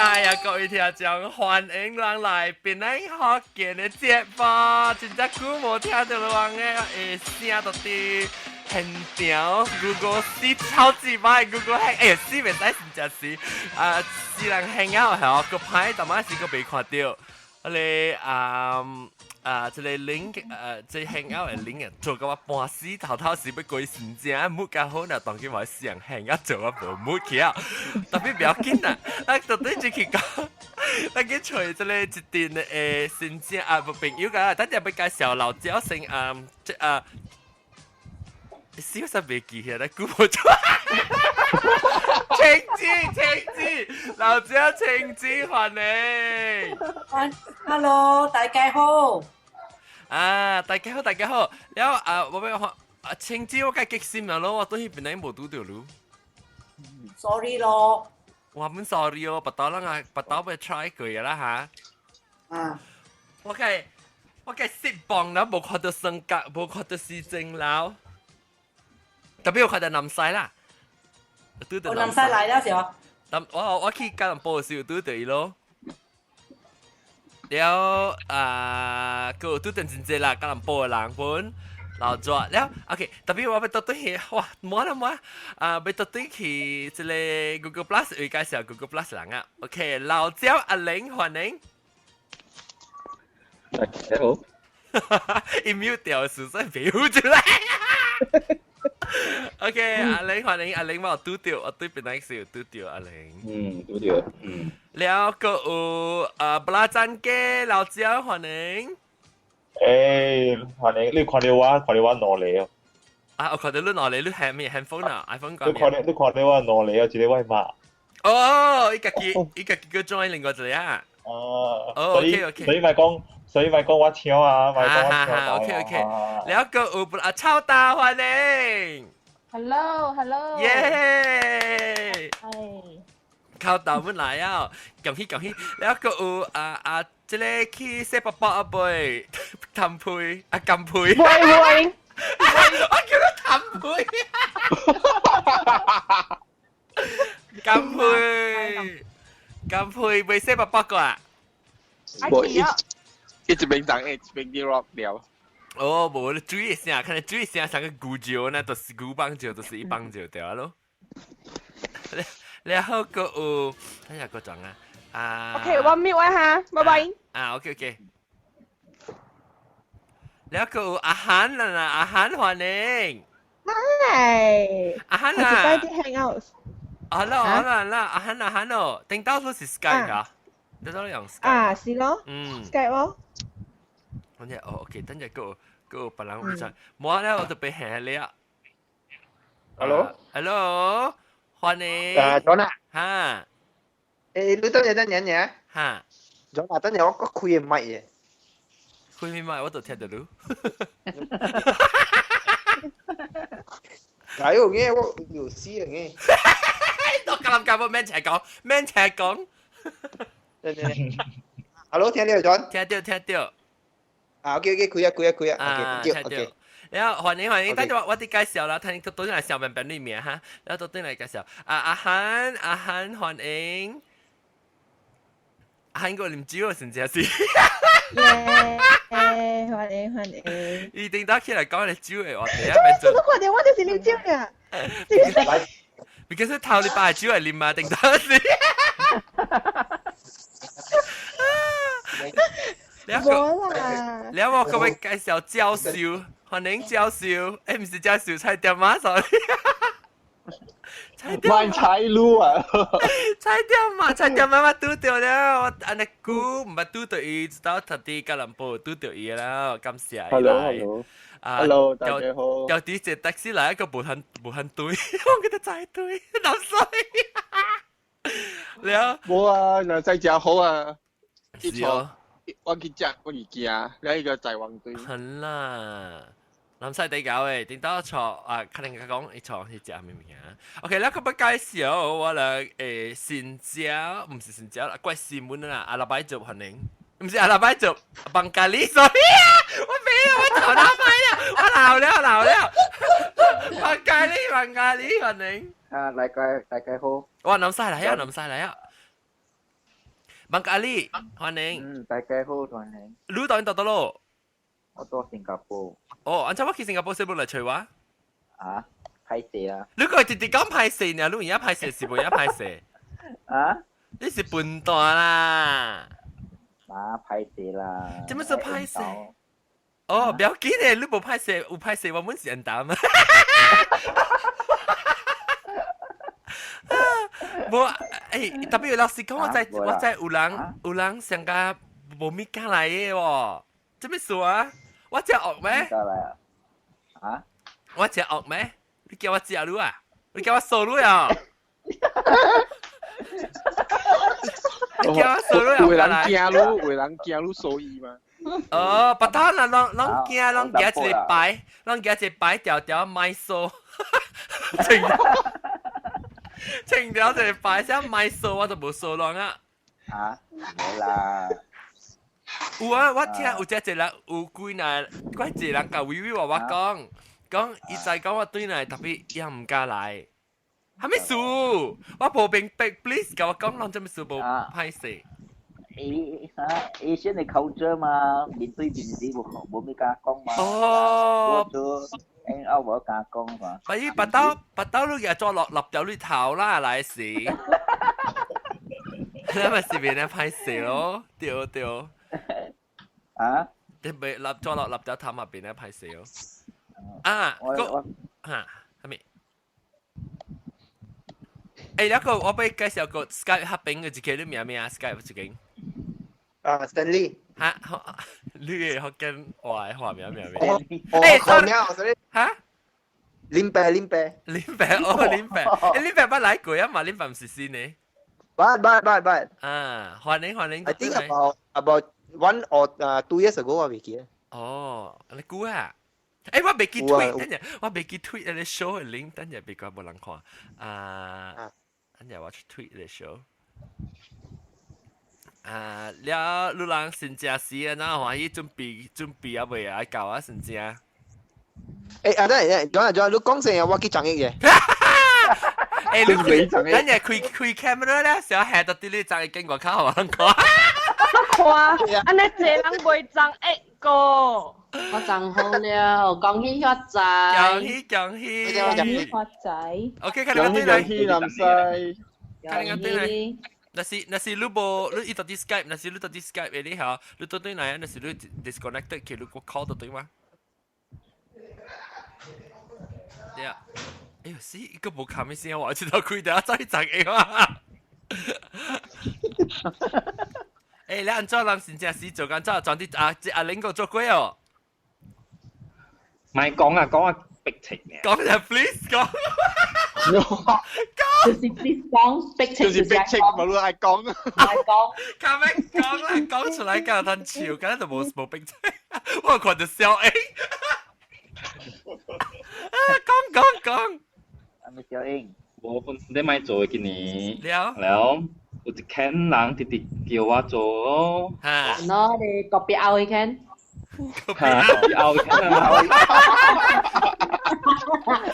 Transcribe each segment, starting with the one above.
愛啊各位聽眾，歡迎人來檳城福建的節目，真正久無聽著人的聲，就佇現場 Google 死超級歹 Google Hang，哎呀死袂使真正是啊，私人 Hangout 係哦，個牌淡仔是閣袂看著，彼个啊啊，這個 link 這 Hangout 的 link 做到我半死頭頭是欲過真正 mute 較好，若當今我私人 Hangout 做我無 mute 起啊，特別不要緊啦，啊，到底就去講，咱去揣這个一陣的新正啊，無朋友㗎，等陣欲介紹老焦先啊，這啊。死我實袂記起來，估無錯。晴子，晴子，老焦晴子歡迎。 Hello，大家好。啊，大家好，大家好。了啊，我欲看啊，晴子我該激心了咯，我對彼邊無拄著你。 Sorry 咯。我本 sorry 哦，別刀人啊，別刀欲 try 過啦嚇。啊。我該失望啦，無看著雙角，無看著施正樓。特別有看著南西啦。拄著南西來了是哦。但我去吉隆坡的時候拄著伊咯。了啊，閣有拄著真濟啦，吉隆坡的人本老抓了。OK，特別我欲倒轉去，哇，無啦無啊，欲倒轉去這個 Google Plus 會介紹 Google Plus 人啊。OK，老焦阿玲歡迎。大家好。伊 mute 掉時所以袂出來。OK，阿玲歡迎，阿玲我有拄著，我對邊個是有拄著阿玲。嗯，拄著，嗯。了閣有啊，布拉贊嘅老焦歡迎。欸，歡迎！你看著我，看著我兩个哦。啊，我看著你兩个，你係咩 handphone 啊？iPhone 你看著你看著我兩个哦，一个我媽。哦，伊家己伊家己閣 join 另外一個啊。哦。哦，OK OK。所以咪講，所以咪講我聽啊，咪講我聽。 OK OK。了閣有啊，超大歡迎。 Hello，Hello。耶！係。靠豆本來啊，恭喜恭喜！了閣有啊啊，這个去洗爸爸阿妹，談配啊甘配。喂喂。我叫佢談配。甘配，甘配未洗爸爸過啊？無一一邊長一邊啲 rock 了。哦，無你注意聲，看你注意聲，像個牛椒呢，就是牛棒椒，就是一棒椒對咯。然後閣有，等下閣講啊。啊。 OK，我 mute 啊哈，拜拜。啊，OK OK。然後閣有阿韓啦，阿韓歡迎。 Hi。阿韓啊。我啲 Hangout。好啦好啦啦，阿韓阿韓哦，頂到都是 Skype 啊，你都用 Skype。啊，是咯。Skype 咯。等陣哦，OK，等陣閣閣有別人有在，無咧我就被嚇了。 Hello。 Hello，歡迎。啊，John 啊。哈。誒，你等陣等陣嘅。哈。 John 啊，等陣我開個麥嘅。開咩麥？我都聽著你。哎呦，嘅我有死嘅。我夾夾冇免齊講，免齊講。對對對。Hello，聽著 John。聽著聽著。啊，OK OK，開啊開啊開啊啊，，OK OK。然後歡迎歡迎，等陣我我哋介紹啦，睇到倒來小便便裡面哈，然後倒來介紹。啊阿韓阿韓歡迎，阿韓個啉酒甚至是。耶！歡迎歡迎。伊頂到起來講你酒的話題啊，做咩？看著我就是啉酒啊！ because 頭禮拜酒來啉啊，頂到是。無啦。了我各位介紹教授，歡迎教授，欸，毋是教授，菜店媽，sorry。菜店。賣菜路啊！菜店嘛，菜店媽媽拄著了，我按呢久毋捌拄著伊，直到特佇吉隆坡拄著伊了，感謝伊來。 Hello，Hello，大家好。到底坐 taxi 來一個無限無限隊，我記得在隊，老衰。了。無啊，若在食好啊。是哦。我去食，我去行，了伊個在黃隊。好啦，南西地搞誒，頂到坐啊，可能佢講伊坐去食咩物件？OK，咱個欲介紹我來誒新椒，毋是新椒啦，怪新聞啦，阿拉伯族歡迎，毋是阿拉伯族，邦加里，sorry 啊，我沒有，我頭腦歹了，我老了老了，邦加里邦加里歡迎。啊，大家大家好。哇，南西來啊，南西來啊。萬家麗，歡迎。嗯，大家好，歡迎。你到佗落？我到新加坡。哦，按怎我去新加坡是欲來揣我？啊，歹勢啦。你閣直直講歹勢呢？你而家歹勢是無影歹勢？啊？你是笨蛋啦！嘛歹勢啦。做麼說歹勢？哦，不要緊的，你無歹勢，有歹勢我們是人膽啊。無，欸，特別老實講，我知有人上甲無物件來的喎，做麼事啊？我食惡咩？啊？我食惡咩？你叫我食你啊？你叫我掃你啊？你叫我掃你啊？有人驚你，有人驚你掃伊嘛？哦，別他啦，攏驚，攏驚一個牌，攏驚一個牌條條買數，清條一個牌，啥買數我就無數人啊。啊，無啦。有啊，我聽有遮一人有幾若，怪一個人共微微話我講，講伊知講我對來，特別伊也毋敢來。啥物事？我無明白，please 共我講，攏啥物事無歹勢。伊哈 Asian 的 culture 嘛，面對面是無無咩敢講嘛。哦。做 hang out 無敢講嘛。不伊腹肚腹肚你也做落立掉你頭啦，來時。你咪是變咧歹勢咯，對對。啊？你咪立做落立掉頭嘛變咧歹勢咯。啊，個嚇，係咪？欸，那個我欲介紹個 Skype 合併嘅一個，你名咩啊？Skype 一間。啊，Stanley。嚇，你嘅福建話嘅話名名咩？欸，sorry。嚇？林伯，林伯。林伯，哦，林伯，欸，林伯捌來過啊嘛？林伯毋是新的。捌捌捌捌。啊，歡迎歡迎。 I think about 1 or 2 years ago 我袂記得。哦，你久啊？欸，我袂記 tweet，等陣我袂記 tweet 個 show 的 link，等陣別個無人看。啊，等陣我去 tweet 個 show。啊，了，你人新正時啊，哪歡喜準備準備啊未啊？愛到啊新正。欸，啊，等下，等下，等下，你講聲啊，我去樟宜嘅。欸，你開，等下開開 camera 咧，小下到啲你樟宜經外口互人看。我看，按呢濟人袂樟宜個。我樟好了，恭喜發財！恭喜恭喜！恭喜發財！OK，看你個對來。恭喜南西。看你個對來。若是你無你伊到佇 Skype，若是你到佇 Skype 的你吼，你倒轉來，若是你 disconnected 去，你閣 call 倒轉嗎？對啊。哎喲，死，伊閣無崁的聲，我這頭開掉，走去樟宜啊！欸，你按怎人真正是做工怎裝佇啊？這阿玲閣做過哦。唔係講啊講啊，逼情嘅。講就 please 講。就是 please 講，逼情就是逼情，無論愛講。愛講。卡咩講啦？講出來敢有通笑，敢就無逼情。我看著笑英。啊，講講講。阿咪小英。我本身咧賣做今年。了。了，有一間人直直叫我做咯。嚇。喏，你隔壁拗一間。嚇，隔壁拗一間啊！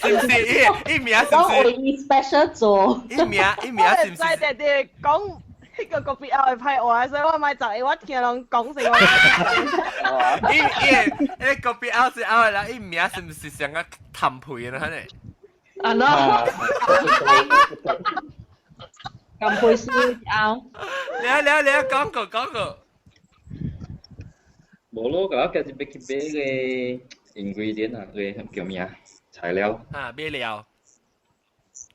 是毋是？伊伊名是毋是？講為伊 special 做。伊名伊名是毋是？我會知直直講彼個隔壁拗的歹話，所以我莫樟宜，我聽人講先。伊伊個隔壁拗是拗的啦，伊名是毋是像個痰皮的呢？啊喏。咁皮是拗。來來來，講過講過。無咯，我今日欲去買個 ingredient 啊，個叫咩啊？材料。啊，買料。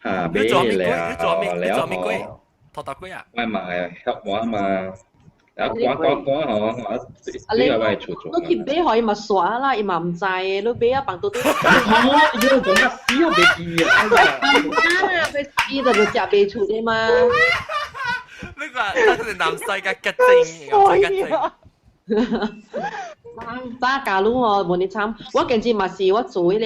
嚇，買料。你做咩？你做咩鬼？頭頭鬼啊？我嘛會曉我嘛，然後趕趕趕吼，我對外外出做。你去買予伊嘛煞啦，伊嘛毋知的，你買啊放倒底。哦，伊講甲死都袂記啊！啊，伊就食袂出的嘛。你看，那是南西甲結晶，南西結晶。早假如哦，無你慘，我近日嘛是我做彼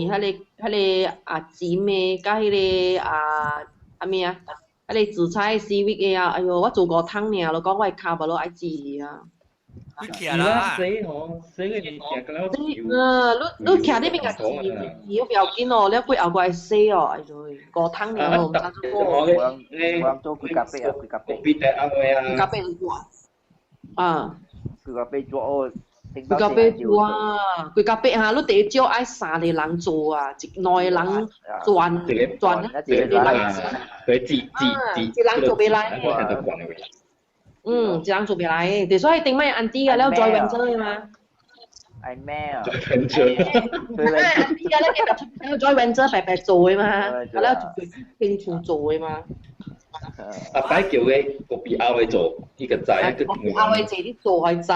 個是彼個啊煎的，佮彼個啊啥物啊，彼個紫菜絲米的啊，哎喲，我做五桶爾，就講我的跤無落愛治啊。你徛啦。洗吼，洗個物件個了。啊，你你徛呢邊個字，字不要緊哦，你過後過來洗哦，哎呦，五湯了，唔知做我我人做規咖啡啊，規咖啡。必得阿妹啊。咖啡做啊。規咖啡做哦。規咖啡做啊，規咖啡哈，你第一少愛三個人做啊，一兩個人轉轉，一個人對，自自自，一人做袂來。嗯，一人做袂來，就所以頂擺安迪啊，了 joint venture 嘛。係咩啊？joint venture。安迪啊，了 joint venture 白白做的嘛，啊了清楚做的嘛。阿擺叫佢個別阿位做，呢個仔一個。阿位自己做係知。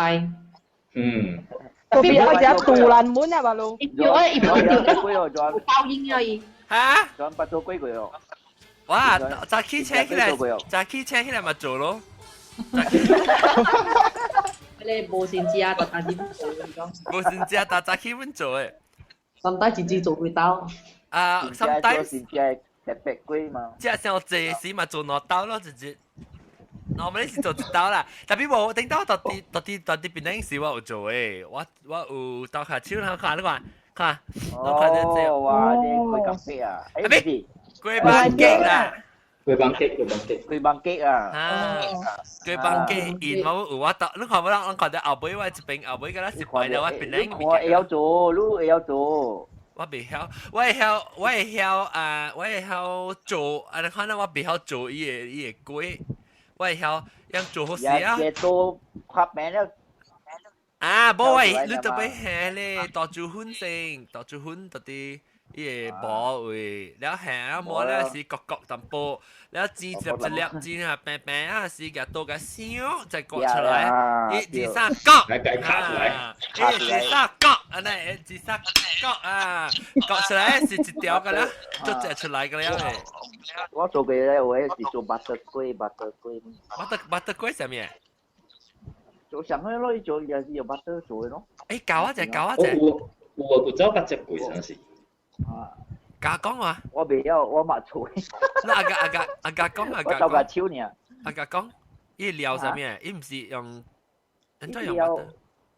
嗯。個別阿只杜蘭門啊，話路。叫我一般叫包英啊伊。嚇？專八做幾個哦？哇！早起請起來，早起請起來咪做咯。你無先知啊，逐逐日做講。無先知啊，逐早起阮做誒。三代自己做幾刀？啊，sometimes 先知特別貴嘛。食上濟時嘛做兩刀咯，直接。我們是做一刀啦，特別無頂到到底邊陣時我有做誒，我有刀下手，看你看看，我看到這。哇！你貴咖啡啊？阿咩？貴班機啦。貴班機，貴班機，貴班機啊！啊，貴班機，因我有我到，你看我咱看到後尾我一邊後尾個咱失敗了，我邊兩我會曉做，你會曉做。我袂曉，我會曉，我會曉啊，我會曉做，啊，你看啦，我袂曉做伊個粿，我會曉樣做好事啊。也做發明了。啊，無喂，你特別下咧，大煮粉先，大煮粉到底。伊會磨位，了下磨了是角角淡薄，了煎一粒一粒煎啊，平平啊是共刀共燒，再割出來，一、二、三，割，一、二、三，割，按呢，一、二、三，割啊，割出來是一條個了，就隻出來個了。我做過咧，我是做 butter 粿，butter 粿。 butter 粿啥物？做上去咯，做也是用 butter 做的咯。欸，教我者，教我者。有有有走八隻粿啥是？啊！教講話，我袂曉，我嘛做。那阿甲阿甲阿甲講阿甲我鬥甲手爾。阿甲講，伊料啥物？伊毋是用，按怎用？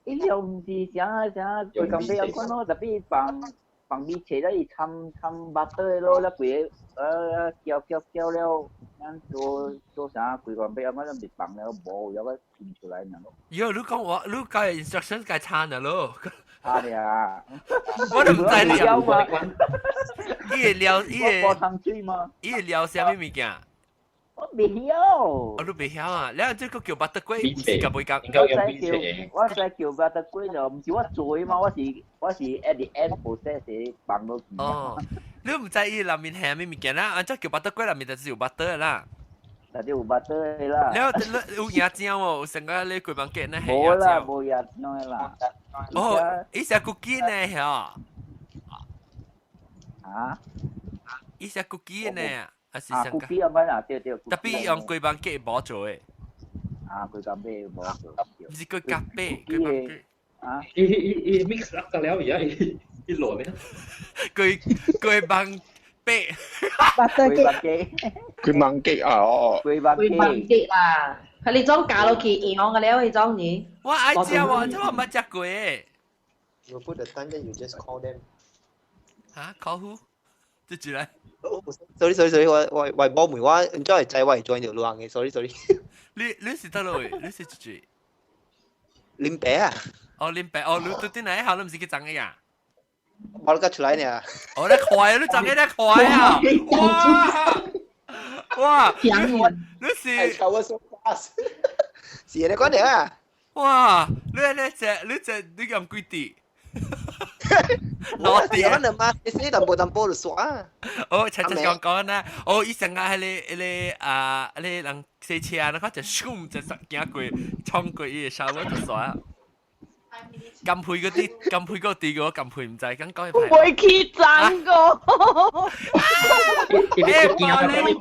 伊料毋是啥啥，規工要按款咯，特別放放米切了，伊摻摻 butter 咯，了規個攪攪攪了，咱做做啥規工要按款，咱放了無，了個噴出來爾咯。喲，你講我，你教 instruction 該差了咯。差了，我都毋知你了嘛。伊會料，伊會，伊會料啥物物件？我袂曉。哦，你袂曉啊？了這個叫 butter 粿，毋是甲袂共。我知叫，我知叫 butter 粿就毋是我做的嘛，我是 at the end process 放落去。哦，你毋知伊內面係啥物物件啦？按怎叫 butter 粿內面就是有 butter 啦。那就有 butter 的啦。了，你有椰漿無？有成個你規房間咧係無啦，無椰漿的啦。哦，伊是 cookie 呢，嚇。啊？伊是 cookie 呢，還是啊？cookie 啊，咪啊，對對。特別用規房間無做的。啊，規房間無做。毋是規咖啡，規房間。啊？伊伊伊 mix up 了而家伊伊落咩？規規房啤。規機。規房機啊！哦。規房規房機啦，係你種加落去營養嘅了，迄種呢？我愛食喎，這我毋捌食過。 You put the time then you just call them。嚇，call who？接住來。 Sorry sorry sorry，我我我冇問我，唔知係知我係 join 條路嘅，sorry sorry。你你是佗落位？你是住？林北啊。哦，林北，哦，你對對哪一校？你毋是去漳的呀？我都出來呢。哦，你快，你漳的你快啊！哇哇！你是？我 so fast。是你講你啊？哇！你你只你只你咁幾滴？攞啲啊！嘛，你死淡薄淡薄就刷啊！哦，齊齊講講啦，哦，伊成日迄個迄個啊，迄個人駛車，那看就咻就實行過，衝過伊個沙窩就刷。金配嗰啲，金配嗰啲個金配唔知，咁講唔會去爭個。欸，寶玲，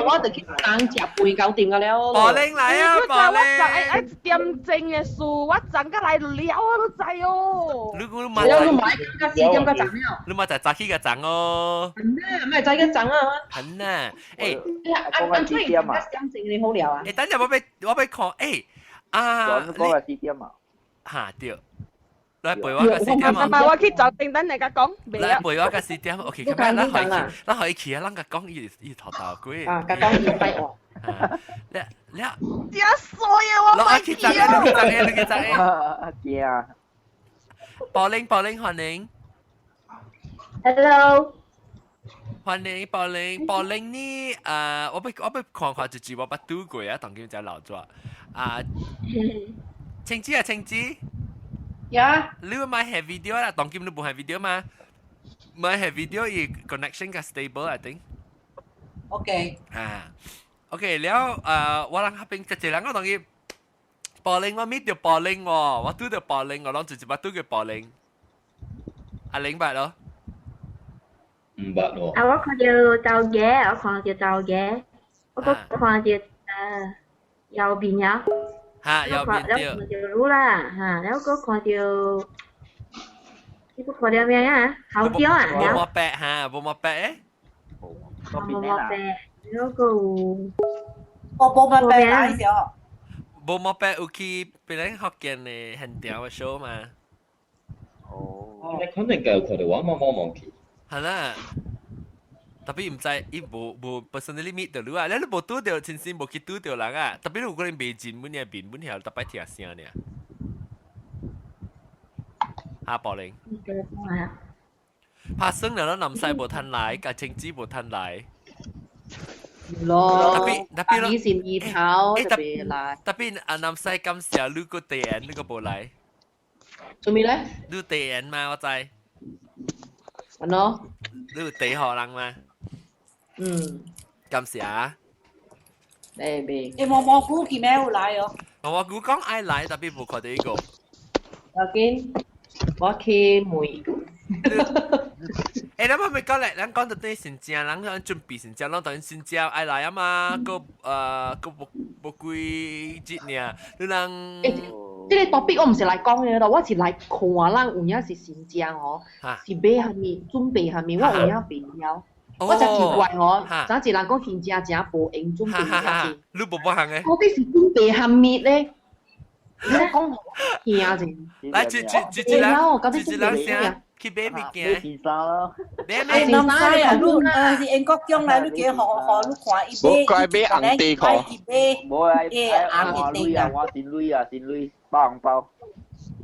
我就去爭食飯搞掂個了。寶玲來啊，寶玲！我爭一點鐘的事，我爭個來了啊，你知哦。你你嘛？你買個四點個爭了。你嘛就早起個爭哦。係啊，咪早起個爭啊。係啊，欸，按按出嚟點正你好料啊。欸，等陣我欲我欲看，欸。啊，講個四點啊。嚇對，來陪我個四點啊！唔係我去找訂單嚟甲講，來陪我個四點，OK，咁樣咱可以去，咱可以去啊，咱甲講伊伊頭頭鬼。啊，甲講伊拜我。你你。真衰啊！我去找你去找你去找你。驚啊！寶玲寶玲歡迎。 Hello。歡迎寶玲，寶玲呢？我欲看看一集我捌拄過啊，當今才留咗啊。青子啊，青子。呀。你會買下 video 啦？當今你無下 video 嘛？買下 video 伊 connection 較 stable，I think。 OK。啊，OK 了，我人嗰邊一個人我當佢寶玲，我搣到寶玲喎，我拄到寶玲，我攏直接捌拄過寶玲。阿玲捌咯？唔捌喎。啊，我看到豆嘅，我看到豆嘅，我閣看到右邊啊。嚇，右邊對。了看到路啦，嚇，了閣看到，你閣看到咩啊？校長啊，無毛白嚇，無毛白誒。無毛白，了閣有。我無毛白來咗。無毛白有去別人福建的現場的 show 嘛？哦。你肯定夠看到我，我忘記。係啦，特別毋知伊無無 personally meet 到你啊，你都無拄到親身無去拄到人啊，特別你有可能袂認阮嘅面，阮曉特擺聽聲爾。哈，寶玲。拍算了，咱南西無趁來，共青子無趁來。咯，特別特別你是二頭特別來。特別啊，南西感謝你個地緣，你個無來。做咩咧？你地緣嘛，我知。安喏。你有地予人嘛？嗯。感謝啊。未未。欸，毛毛菇佢咩有來哦？毛毛菇講愛來，特別無看到伊個。要緊，我去問。欸，咱咪講咧，咱講到對新正，咱講準備新正，咱當新正愛來啊嘛，閣閣無無幾日爾，你人。欸，這個 topic 我毋是來講的咯，我是來看人有影是新正吼，是買啥物，準備啥物，我有影袂曉。我真奇怪吼，早一人講新正真無閒準備遐濟。你無無行的？到底是準備啥物咧？你講聽者。來，一一一一人，一一人聲去買物件。買衫咯。買買衫啊！你是英國將來你記予予你看伊買，買紅地褲。伊買，無啊，紅的鐳啊，換新鐳啊，新鐳包紅包。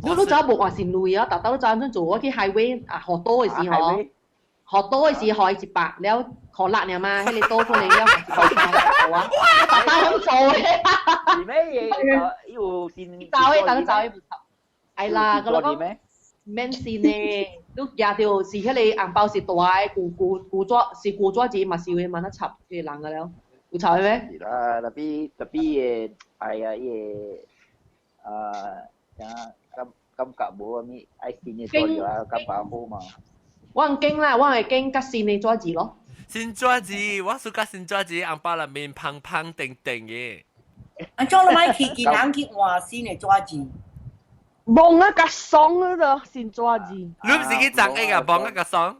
我都走無換新鐳啊，逐兜走陣做，我去 highway 啊，學多的時候，學多的時候予伊100，了予六爾嘛，彼個多可能了100塊啊，我逐兜響做的。是咩嘢？有新。走的，等走的唔錯。哎啦，我講免新的，你舉著是彼個紅包是大的，舊舊舊紙是舊紙錢嘛是會慢仔插彼個人個了，有插的咩？是啦，特別特別的，哎呀，伊個啊，啥感感覺無啥物愛新的紙啊，感覺好嘛。我毋驚啦，我會驚較新的紙錢咯。新紙錢，我喜歡新紙錢，紅包內面芳芳定定的。按怎你莫去見人去換新的紙錢？摸啊較爽啊咯，新紙錢。你毋是去贈一個摸啊較爽？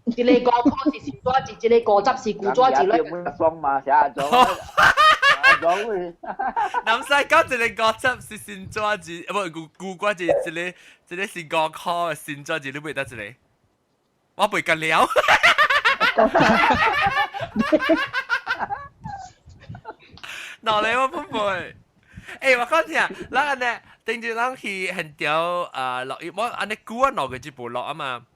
一个5塊是新紙錢，一个50是舊紙錢咯。爽嘛，啥裝？裝南西講一个50是新紙錢，不舊舊紙錢，一个一个是5塊的新紙錢，你買得一個？我背緊了。哪裡我不背？欸，我講聽，咱按呢，頂住咱去現場啊落雨，我按呢久啊2個月無落啊嘛。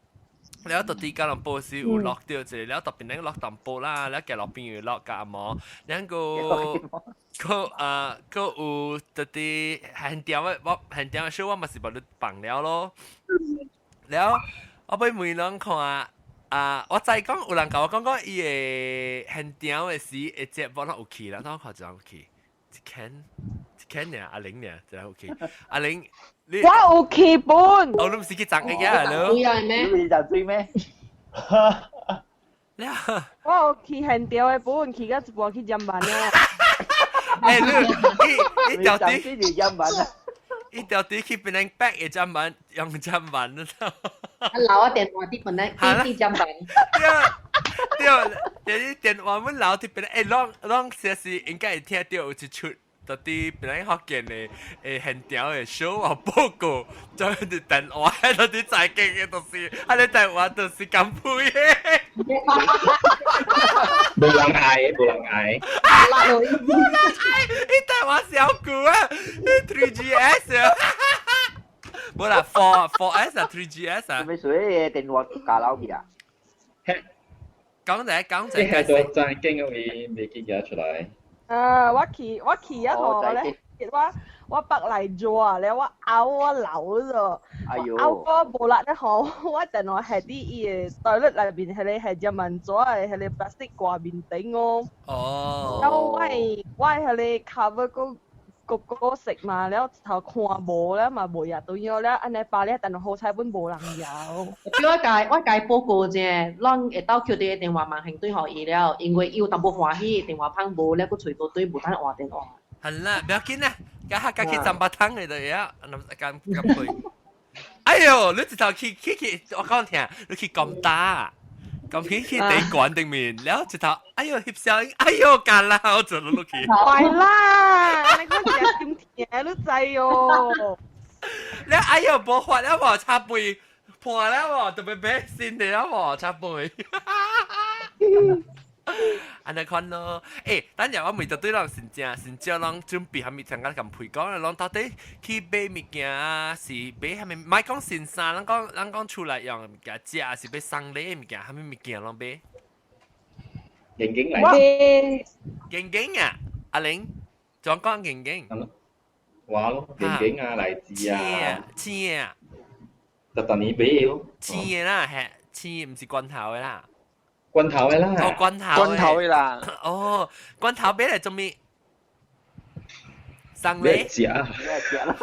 了到佇吉隆坡時有落著一個，了特別咱落淡薄啦，了行路邊有落甲阿毛，咱閣閣啊閣有佇佇現場的，我現場的時我嘛是捌你放了咯。了，我欲問人看啊，我知講有人共我講講伊的現場的時會節目攏有去啦，我看一人有去，一間一間爾，阿玲爾，一人有去，阿玲。我有去本。哦，你毋是去贈一個咯？對啊，咩？你毋是贈水咩？我有去現場的本，去到一半去染飯了。欸，你伊伊條底是染飯啊！伊條底去變成白的染飯，用染飯你知道？啊，留我電話佇本來佇染飯。對對，就是電話阮留佇變，欸，攏攏實是應該會聽著有一出。到佇檳城福建的誒現場的 show 啊報告，就佇電話到佇在經的，就是啊你電話就是咁配的。無人愛，無人愛。無人愛，伊電話小舊啊，3GS 啊，無啦，4S 啊，3GS 啊。咩水電話加老去啊？講者講者，你係個在經嘅位未記得出來。啊！我去一個咧，我北嚟做啊，咧我拗我流咗，拗個無力咧吼，我電話係啲伊個袋內面係咧係只文紙的，係咧 plastic 掛面頂哦。哦。然後我係咧 cover 個個個食嘛，了頭看無了嘛，無日都要了，按呢包咧，但係好彩本無人要。我共報告者，咱會當扣佇電話網行對予伊了，因為伊有淡薄歡喜，電話棒無了，閣揣多對無通換電話。係啦，不要緊啦，家下家去三百湯嘅就呀，諗咁咁配。哎喲，你一頭去去去，我講聽，你去咁大。咁去地館頂面，然後一頭，哎喲翕相，哎喲幹啦，我就落去。壞啦，你講食咁甜，你知哦。你哎喲無法了無，茶杯破了無，特別買新的了無，茶杯。按呢款咯，欸，等陣我問到對人真正真正攏準備蝦米參加咁配講，攏到底去買物件啊，是買蝦米？莫講新衫，咱講厝內用的物件食，是買送禮的物件，蝦米物件攏買？現金嚟。現金啊，阿玲，怎講現金？話咯，現金啊，荔枝啊。錢啊。特特年買咯。錢的啦，係錢，毋是罐頭的啦。罐頭的啦。哦，罐頭。罐頭的啦。哦，罐頭買來做咩？送禮。食。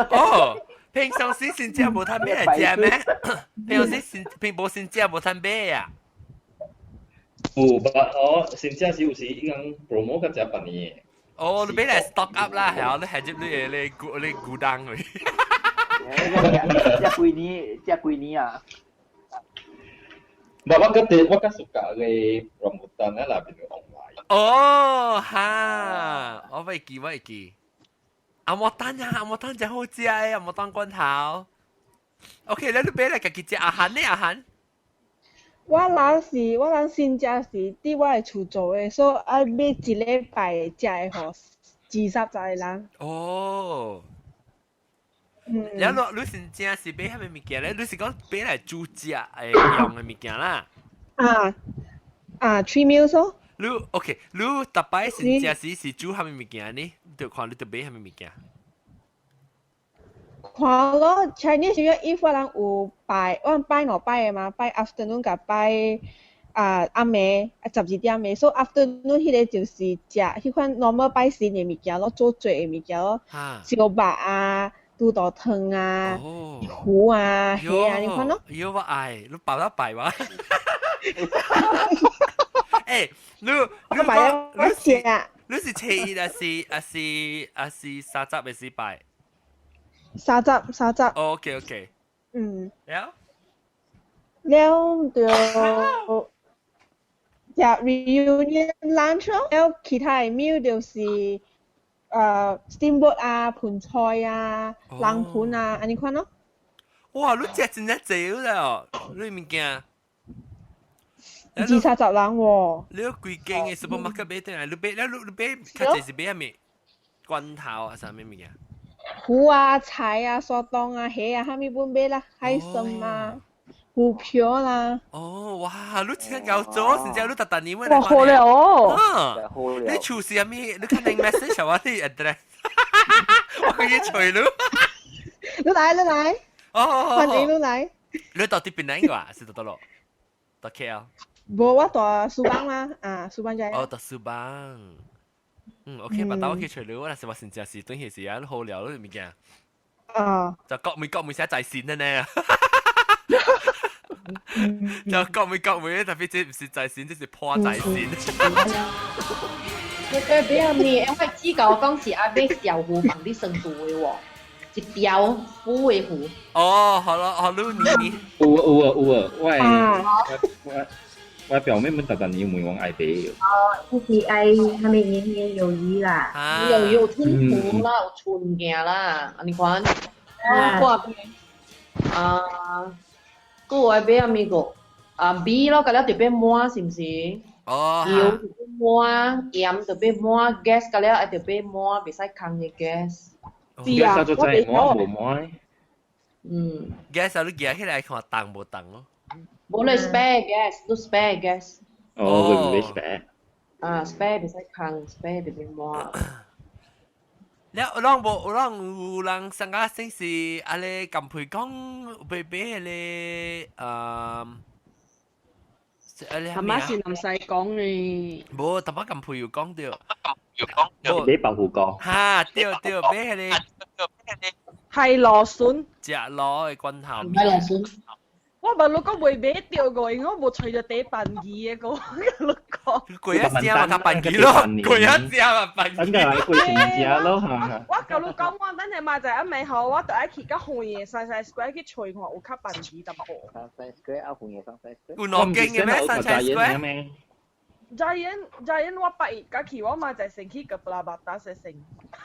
哦，平常時先食無通買來食咩？平常時先平無先食無通買啊。有，但哦，先食是有時伊講 promote 較食半年。哦，你買來 stock up 啦，係啊，你係入你你孤你孤單去。食幾年，食幾年啊？無，我覺得我較 suka 個 rambutan 啊，內面有黃梨。哦，哈，我會記，我會記。紅毛丹啊，紅毛丹真好食的，紅毛丹罐頭。OK，你買來家己食阿韓呢？阿韓。我人新正是佇我的厝做的，所以愛買一禮拜食的，予20個人。哦。然後你新正是買啥物物件咧？你是講買來煮食的用的物件啦？啊啊，three meals 咯。你 OK？你逐擺新正時是煮啥物物件呢？就看你著買啥物物件。看咯，Chinese New Year Eve 我人有拜，我拜五擺的嘛，拜 afternoon 共拜啊暗暝啊12點的，所以 afternoon 彼個就是食彼款 normal 拜神的物件咯，做做的物件咯，燒肉啊、豬肚湯啊、魚啊、蝦啊，你看咯。喲我愛，你包得拜我。欸，你講你是你是初一還是還是還是30的時拜？三十三十。 OK OK。了。了就食 reunion lunch 咯，了其他的 meal 就是steamboat 啊、盆菜啊、冷盤啊，按呢款咯。哇！你食真正濟了，你物件。20人喎。你規間的 supermarket 買轉來，你買了你買較濟是買啥物？罐頭啊，啥物物件？魚啊、菜啊、沙當啊、蝦啊，啥物本買啦，海參啊、魚票啦。哦，哇！你真正𠢕做，真正你逐逐年哇，好了哦。嗯，你厝是啥物？你看你 message 我你 address，我去揣你。你來，你來。哦。歡迎你來。你到底檳城個啊？是佗落？到 KL？無，我蹛梳邦啦，啊，梳邦遮。哦，蹛梳邦。嗯，OK，別等我去揣你，我若是我真正是轉去時啊，好料你物件。啊。就各每各每寫在線的呢。就各每各每，特別這毋是在線，這是破在線。對對，比較你，因為只教我講是愛買小魚放佇床度的喎，一條虎的魚。哦，好了，好，你你。有啊有啊有啊，我我我表妹們逐逐年問我愛買。哦，就是愛啥物年年有餘啦。有有吞糊啦，有春物件啦，你看，我看啊，閣有愛買啥物個？啊，米咯，佮了特別滿是毋是？哦。油特別滿，鹽特別滿，gas 佮了愛特別滿，袂使空的 gas。是啊，我知滿無滿。嗯。 gas 啊，你寄起來看重無重咯？無你 spare gas，你 spare gas。哦，會唔會 spare？啊，spare 袂使空，spare 特別滿。了，有人無？有人有人上個星期阿咧近培講買買迄個阿咧阿媽是唔使講嘅。無，淡薄近培有講著。買保護膏。哈，對對，買彼個。係羅筍。食螺的罐頭。買羅筍。我問你講未買著過，因為我無揣著地辦魚的個，我共你講。貴一隻嘛，較辦魚咯，貴一隻嘛辦魚。等下來貴成隻咯嚇。我共你講，我等陣嘛就暗暝吼，我就愛去較遠的 Sunshine Square 去揣看有較辦魚淡薄。 Sunshine Square 啊，遠的 Sunshine Square。有兩間的咩？Sunshine Square。 Giant Giant 我捌伊，甲去我嘛就先去個布拉巴達先。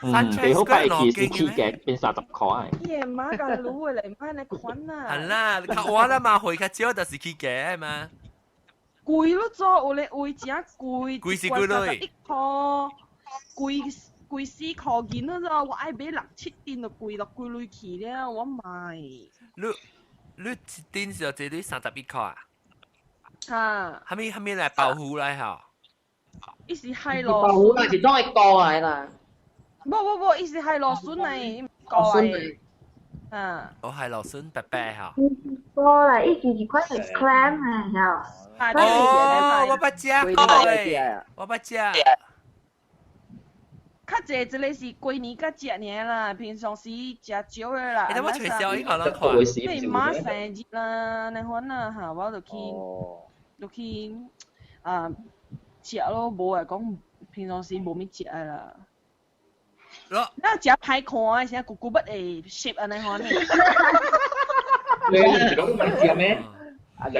嗯，好拜去是起價變30塊。伊個媽甲滷的嚟，莫按呢款啊！係啦，較晚啦嘛，回較少就是起價嘛。貴咯，做有咧位真貴，貴是幾鐳？1塊，貴貴4塊銀咯，我愛買六七銵就貴落幾鐳去了，我買。你你一銵是這鐳31塊啊？哈。蝦米蝦米來包袱來吼？伊是海螺。包袱啦，是當會膏來啦。無無無，伊是海螺筍來，膏來。啊。哦，海螺筍白白吼。無啦，伊是一款是 clam 啊，曉。哦，我捌食過，我捌食。較濟這個是過年才食爾啦，平常時食少的啦。欸，我揣消息可能看。你媽生日啦，那款啊哈，我就去，就去啊食咯，無來講平常時無物食的啦。那食歹看，啥咕咕筆會濕按呢款。你是講買食咩？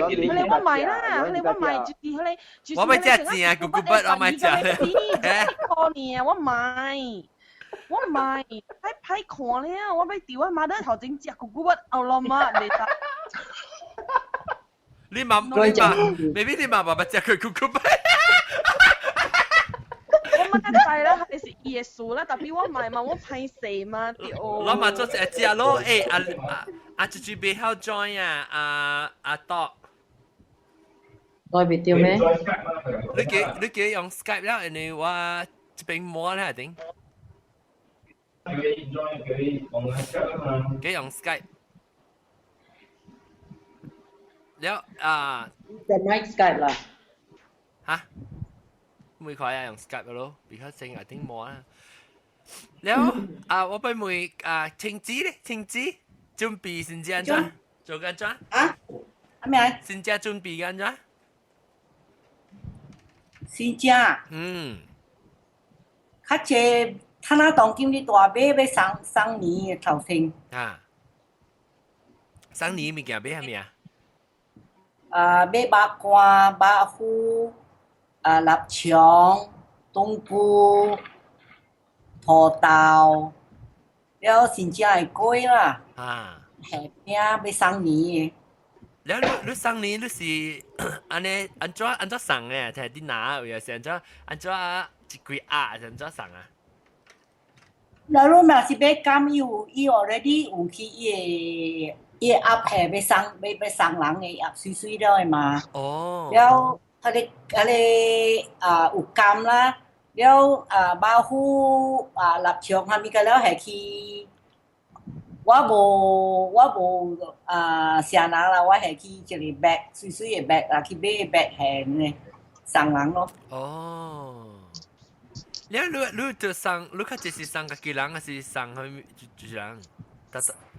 彼个我買啦，彼個我買就是彼個，我欲食正咕咕筆，我買食咧。塊爾，我買，我買，歹歹看了，我欲佇我媽的頭前食咕咕筆，後老媽袂得。你媽，你媽，maybe 你媽爸爸食過咕咕筆。我嘛知啦，彼是伊的事啦，tapi 我買嘛，我歹勢嘛，對。我嘛做一食咯，欸，阿阿阿豬豬袂曉 join 啊，阿阿多。我袂著咩？你記用 Skype 啦，因為我這邊摸咧，頂。記用 Skype。了啊。就買 Skype 啦。嚇？每塊啊用 Skype 咯，比較正啊頂摸啊。了啊，我欲問啊，晴子咧，晴子準備先至按怎？做緊怎？啊？咩啊？先至準備按怎？先正。嗯。較濟，他那當今你大買欲送送年的頭先。啊。送年物件買啥物啊？啊，買肉乾、肉脯、啊臘腸、冬菇、土豆，了新正的粿啦。啊。下餅欲送年的。了你你送年你是按呢按怎按怎送的？就係你拿有是按怎按怎一幾盒是按怎送啊？那你若是欲減，伊有伊 already 有去伊的伊的盒係欲送欲欲送人的盒媠媠了的嘛。哦。了，彼个彼个啊有柑啦，了啊肉脯啊臘腸啥物個了下去。我無我無啊啥人啦，我下去一個 bag 媠媠的 bag 啦，去買 bag 下呢送人咯。哦。了你你就送，你較濟是送家己人，還是送予就人？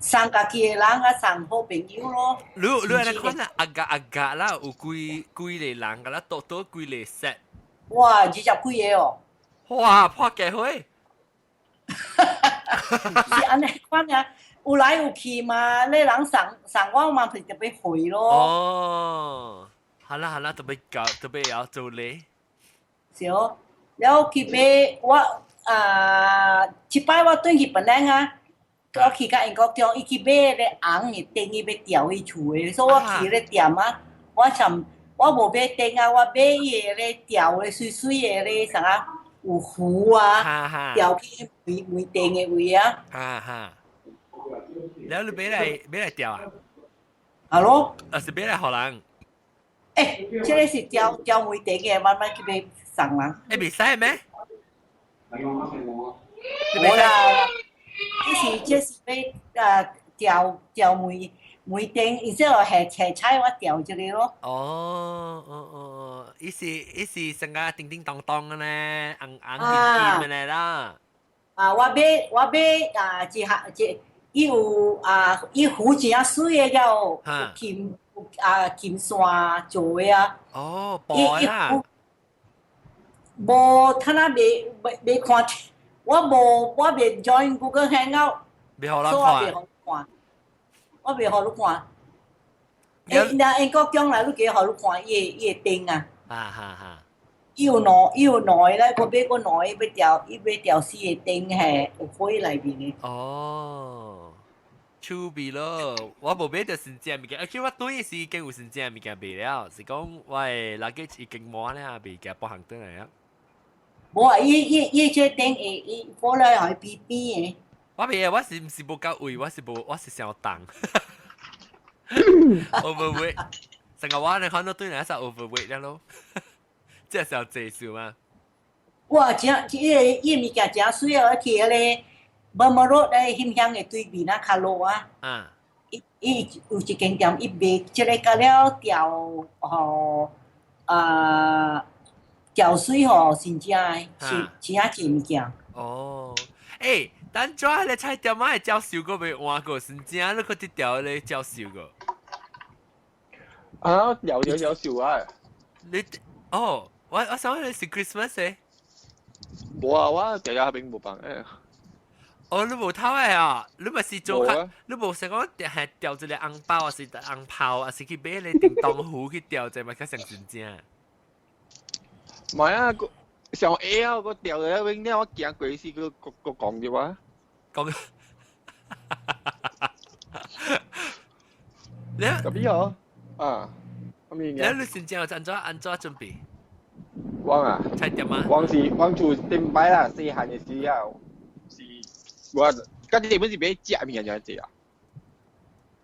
送家己的人啊，送好朋友咯。你你按呢看啦，阿家阿家啦，有幾幾個人，佮啦多多幾個 set。哇，20幾個哦！哇，破家伙！是按呢款啊，有來有去嘛，你人送送我嘛，就特別回咯。哦，好啦好啦，特別搞特別要做咧。是哦，了去買我啊，一擺我轉去檳城啊，我去甲英國中，伊去買咧紅的燈，伊欲吊伊厝的，所以我去咧店啊，我想我無買燈啊，我買伊個咧吊的媠媠的咧啥啊，有符啊，吊去門門頂的位啊。哈哈。了你買來買來吊啊？哈囉？啊是買來予人？欸，這个是吊吊門頂的，慢慢去買送人。欸，袂使咩？無啦，這是欲啊吊吊門門頂，伊說下下菜我吊這个咯。哦哦哦，伊是伊是成個叮叮當當的呢，紅紅金金的呢啦。啊，我買我買啊，一項一，伊有啊，伊符真媠的，了有金啊金線做的啊。哦，薄啦。無，他那未未未看，我無我未 join Google Hangout，未予人所以我未予你看，我未予你看。欸，若英國將來你加予你看伊的伊的燈啊。啊哈哈。伊有兩伊有兩個咧，我買過兩個欲吊，伊欲吊四個燈係有火內面的。哦，趣味咯，我無買著新正物件，而且我對是已經有新正物件賣了，是講我的 luggage 已經滿了，未寄補行轉來啊。無啊，伊伊伊這燈會伊火來予伊扁扁的。我袂啊，我是毋是無夠位，我是無，我是傷重。overweight，成個我你看到對來是 overweight 了咯，這是要濟數嗎？哇，真，這個伊物件真媠啊！去彼个 Burma Road 咧，翕相的對面啊，較落啊。伊伊有一間店，伊賣這个甲了吊吼啊吊水吼，真正的是真正濟物件。哦，欸，等陣彼个菜店仔會照燒過袂換過，真正你閣佇吊彼个照燒過。啊，有有有燒啊！你哦，我我想你是 Christmas 的。無啊，我日日並無放誒。哦，你無偷的啊？你咪是做較，你無想講係吊一个紅包，還是紅炮，還是去買个叮當符去吊者嘛較像真正。唔係啊，個上 A 啊，個吊咗永了，我行過時個個個講咗啊。講。你特別哦，啊，咁樣嘅。你真正有按怎按怎準備？我啊，菜店啊。我是我厝頂擺啦，細漢的時候是，我嗰啲本是買食物件就係啊。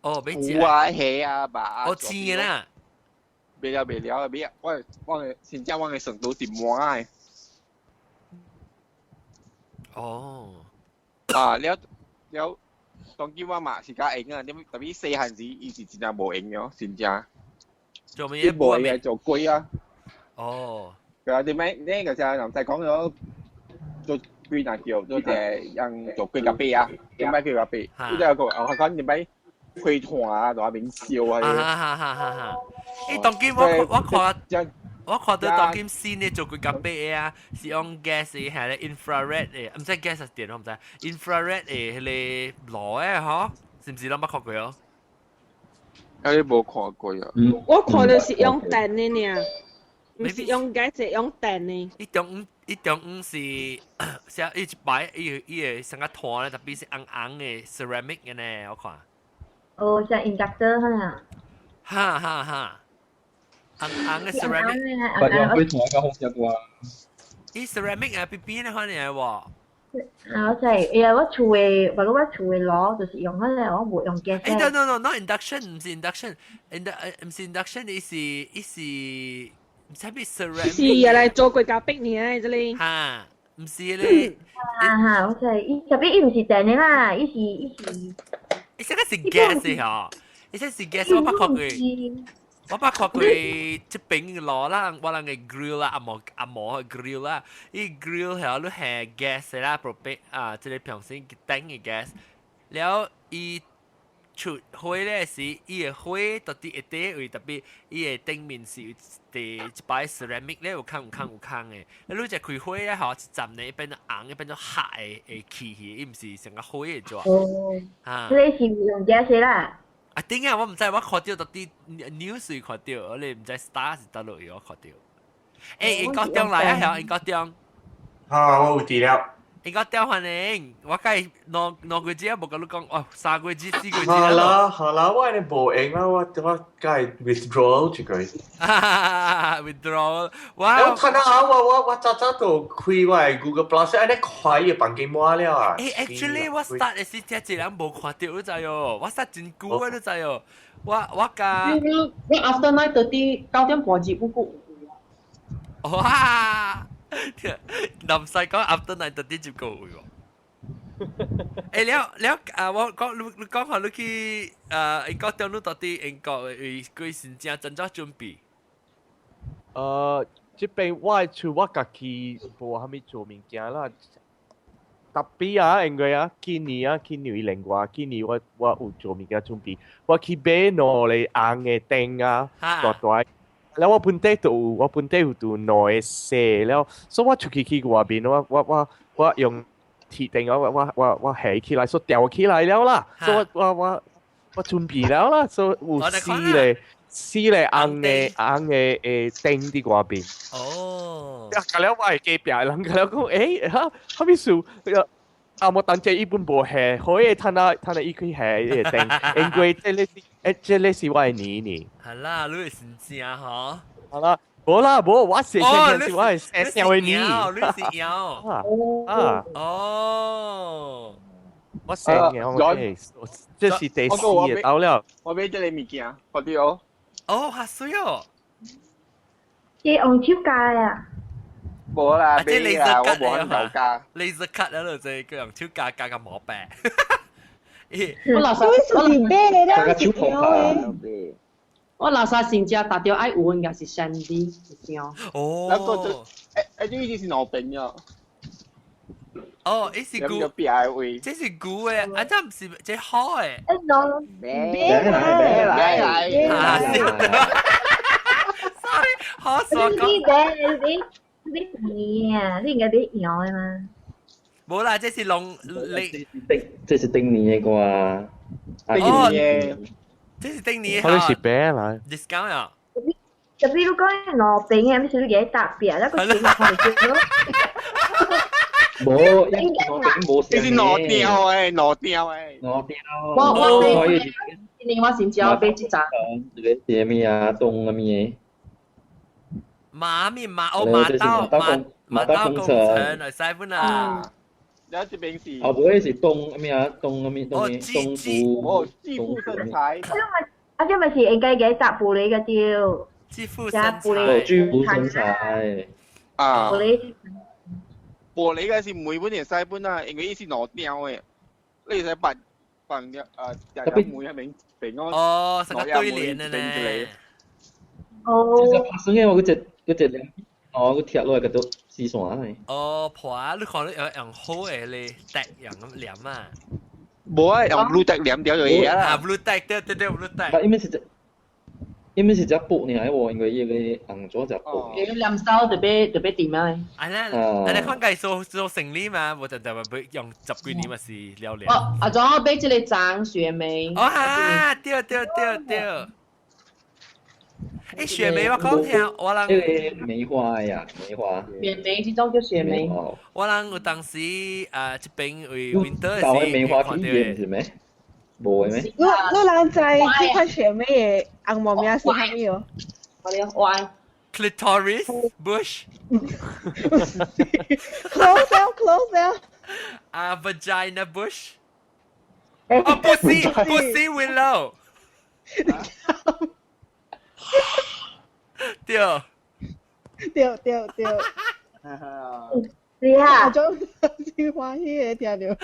哦，買食。有啊，蝦啊，肉啊。哦，煎的啦。袂了袂了，買我我的真正我的算都是滿的。哦。啊，了了，當今我嘛是較閒啊，特別細漢時，伊是真正無閒哦，真正。做咩？伊無閒做鬼啊。哦。佢話點解呢個時候人使講咗做幾難叫，做隻人做幾個幣啊？點解幾個幣？呢個個我講點解開團啊，在邊燒啊？哈哈哈哈哈！欸，當今我我看我看到當今新的做幾個幣啊，是用 gas 的，係咧 infrared 的，毋知 gas 係電我毋知，infrared 的彼个爐的嗬，是毋是攏捌看過哦？啊，你無看過啊？我看到是用電的爾。毋是用 gas，是用電的。伊中伊中午是，寫伊一擺伊伊會成個團咧，特別是紅紅的 ceramic 的呢，我看。哦，像 inductor 可能。哈哈哈，紅紅的 ceramic。不用開團較好食啩。伊 ceramic 啊，邊邊的款爾喎。啊，我知，因為我厝的，不過我厝的爐就是用彼个，我無用 gas。欸，no no no，not induction，毋是 induction，ind 毋是 induction，伊是伊是。毋知咩 ceramic。是啊，來做過夾壁爾，這裡。哈，毋是咧。啊哈，我知，伊特別伊毋是電的啦，伊是伊是。伊這個是 gas 的吼，伊這是 gas，我捌看過。我捌看過這邊爐啦，我人的 grill 啦，阿毛阿毛 grill 啦，伊 grill 係你係 gas 啦，propane 啊，這個平時頂的 gas，了伊出火咧時，伊的火到底會底位，特別伊的頂面是有佇一擺 ceramic 咧，有空有空有空的。你一開火咧，吼，一陣咧變做紅，變做黑的的氣氣，伊毋是成個火的做。哦。啊。這個是用 gas 啦。啊頂啊！我毋知，我看著著佇 news 看著，我你毋知 star 是佗落位我看著。欸，英國中來啊，曉英國中。好，我有佇了。英國中歡迎，我計兩個月無共你講，哦，3個月4個月。好啦好啦，我呢無閒啦，我該 withdraw 這個。 Withdraw，我睇下我早早就開我的 Google Plus，按呢看伊的房間滿了啊。欸，actually 我 start 的時，這一人無看著，你知哦？我 start 真久啊，你知哦？我共你 after 9:30 9點半入，我閣有。哇！林西講 after 9:30 就夠喎。欸，了了啊！我講你講下你去啊英國中，你到底英國為幾時正怎怎準備？這邊我厝我家己無啥物做物件啦。特別啊，因為啊，今年啊，去年另外今年我有做物件準備，我去買兩個紅的燈啊，大大。了我本底就有，我本底有做兩個細了，所以我出去去外面，我用鐵燈，我起起來，所以吊起來了啦，所以我準備了啦，所以有四個紅的燈佇外面。哦。啊，了我的隔壁人共了講，欸，哈，啥物事？啊，無當這伊本無下，好個趁啊趁啊伊去下彼個燈，因為這个是欸，這个是我的年年。係啦，你是真正吼。好啦，無啦，無，我是是我的生的年。你是妖。啊。哦。我生的，我這是第四個到了。我買這个物件，快啲哦。哦，嚇水哦。這用手鉸啊。無啦，買啦，我無肯舊價。 Laser cut 啊，就係佢用手鉸鉸個毛病。我老實我是買的啦，是的。我老實先正達到愛有應該是 Shandy 是哦。那個就欸，這已經是兩邊了。哦，伊是舊，這是舊的，啊，這毋是這好的。欸，喏，買來買來。啊，sorry，好傻講。你買你。你啊，你應該買羊的嘛？無啦，這是龍你，這是頂年的歌。哦，這是頂年的。可能是買來。 discount 啊！特別你講兩邊的，咪是你給特別，那個錢看就咯。無，兩邊無。這是兩條的，兩條的。兩條。我今年我先只買這隻。這個是啥物啊？東啥物的？馬面馬哦馬刀馬刀工程來使本啊！了這邊是。哦，無，彼是東啥物啊？東啥物東東部。哦，致富生財。啊，這咪是應該給搭玻璃個對。致富生財。哦，致富生財。啊。玻璃。玻璃個是每本會使本啊，因為伊是兩條的，你會使放放了啊，定定每一邊邊我。哦，成個對聯的呢。哦。這是拍算的，我嗰隻。嗰隻兩哦，佢貼落來個都絲線嚟。哦，破啊！你看你用用好的咧，tape 用咁黏啊。無啊，用 blue tack 黏掉就會啦。啊，blue tack 對對對，blue tack。因為是隻布爾喎，因為伊個紅咗隻布。佢黏手特別特別點啊？啊，那啊，你看計做做生理嘛，無就就咪用十幾年嘛是了了。哦，啊，仲有買這個張雪梅。哦哈，對對對對。欸，雪梅我講聽，我人。這個梅花呀，梅花。雪梅這種叫雪梅。我人有當時啊，這邊為 winter 時梅花體驗是咩？無的咩？你人知這款雪梅的紅毛名是啥物哦？我了，我愛。 Clitoris bush。 Close 了，close 了。啊，vagina bush。哦，不是，不是 willow。對。對對對。是啊。種真歡喜的聽著。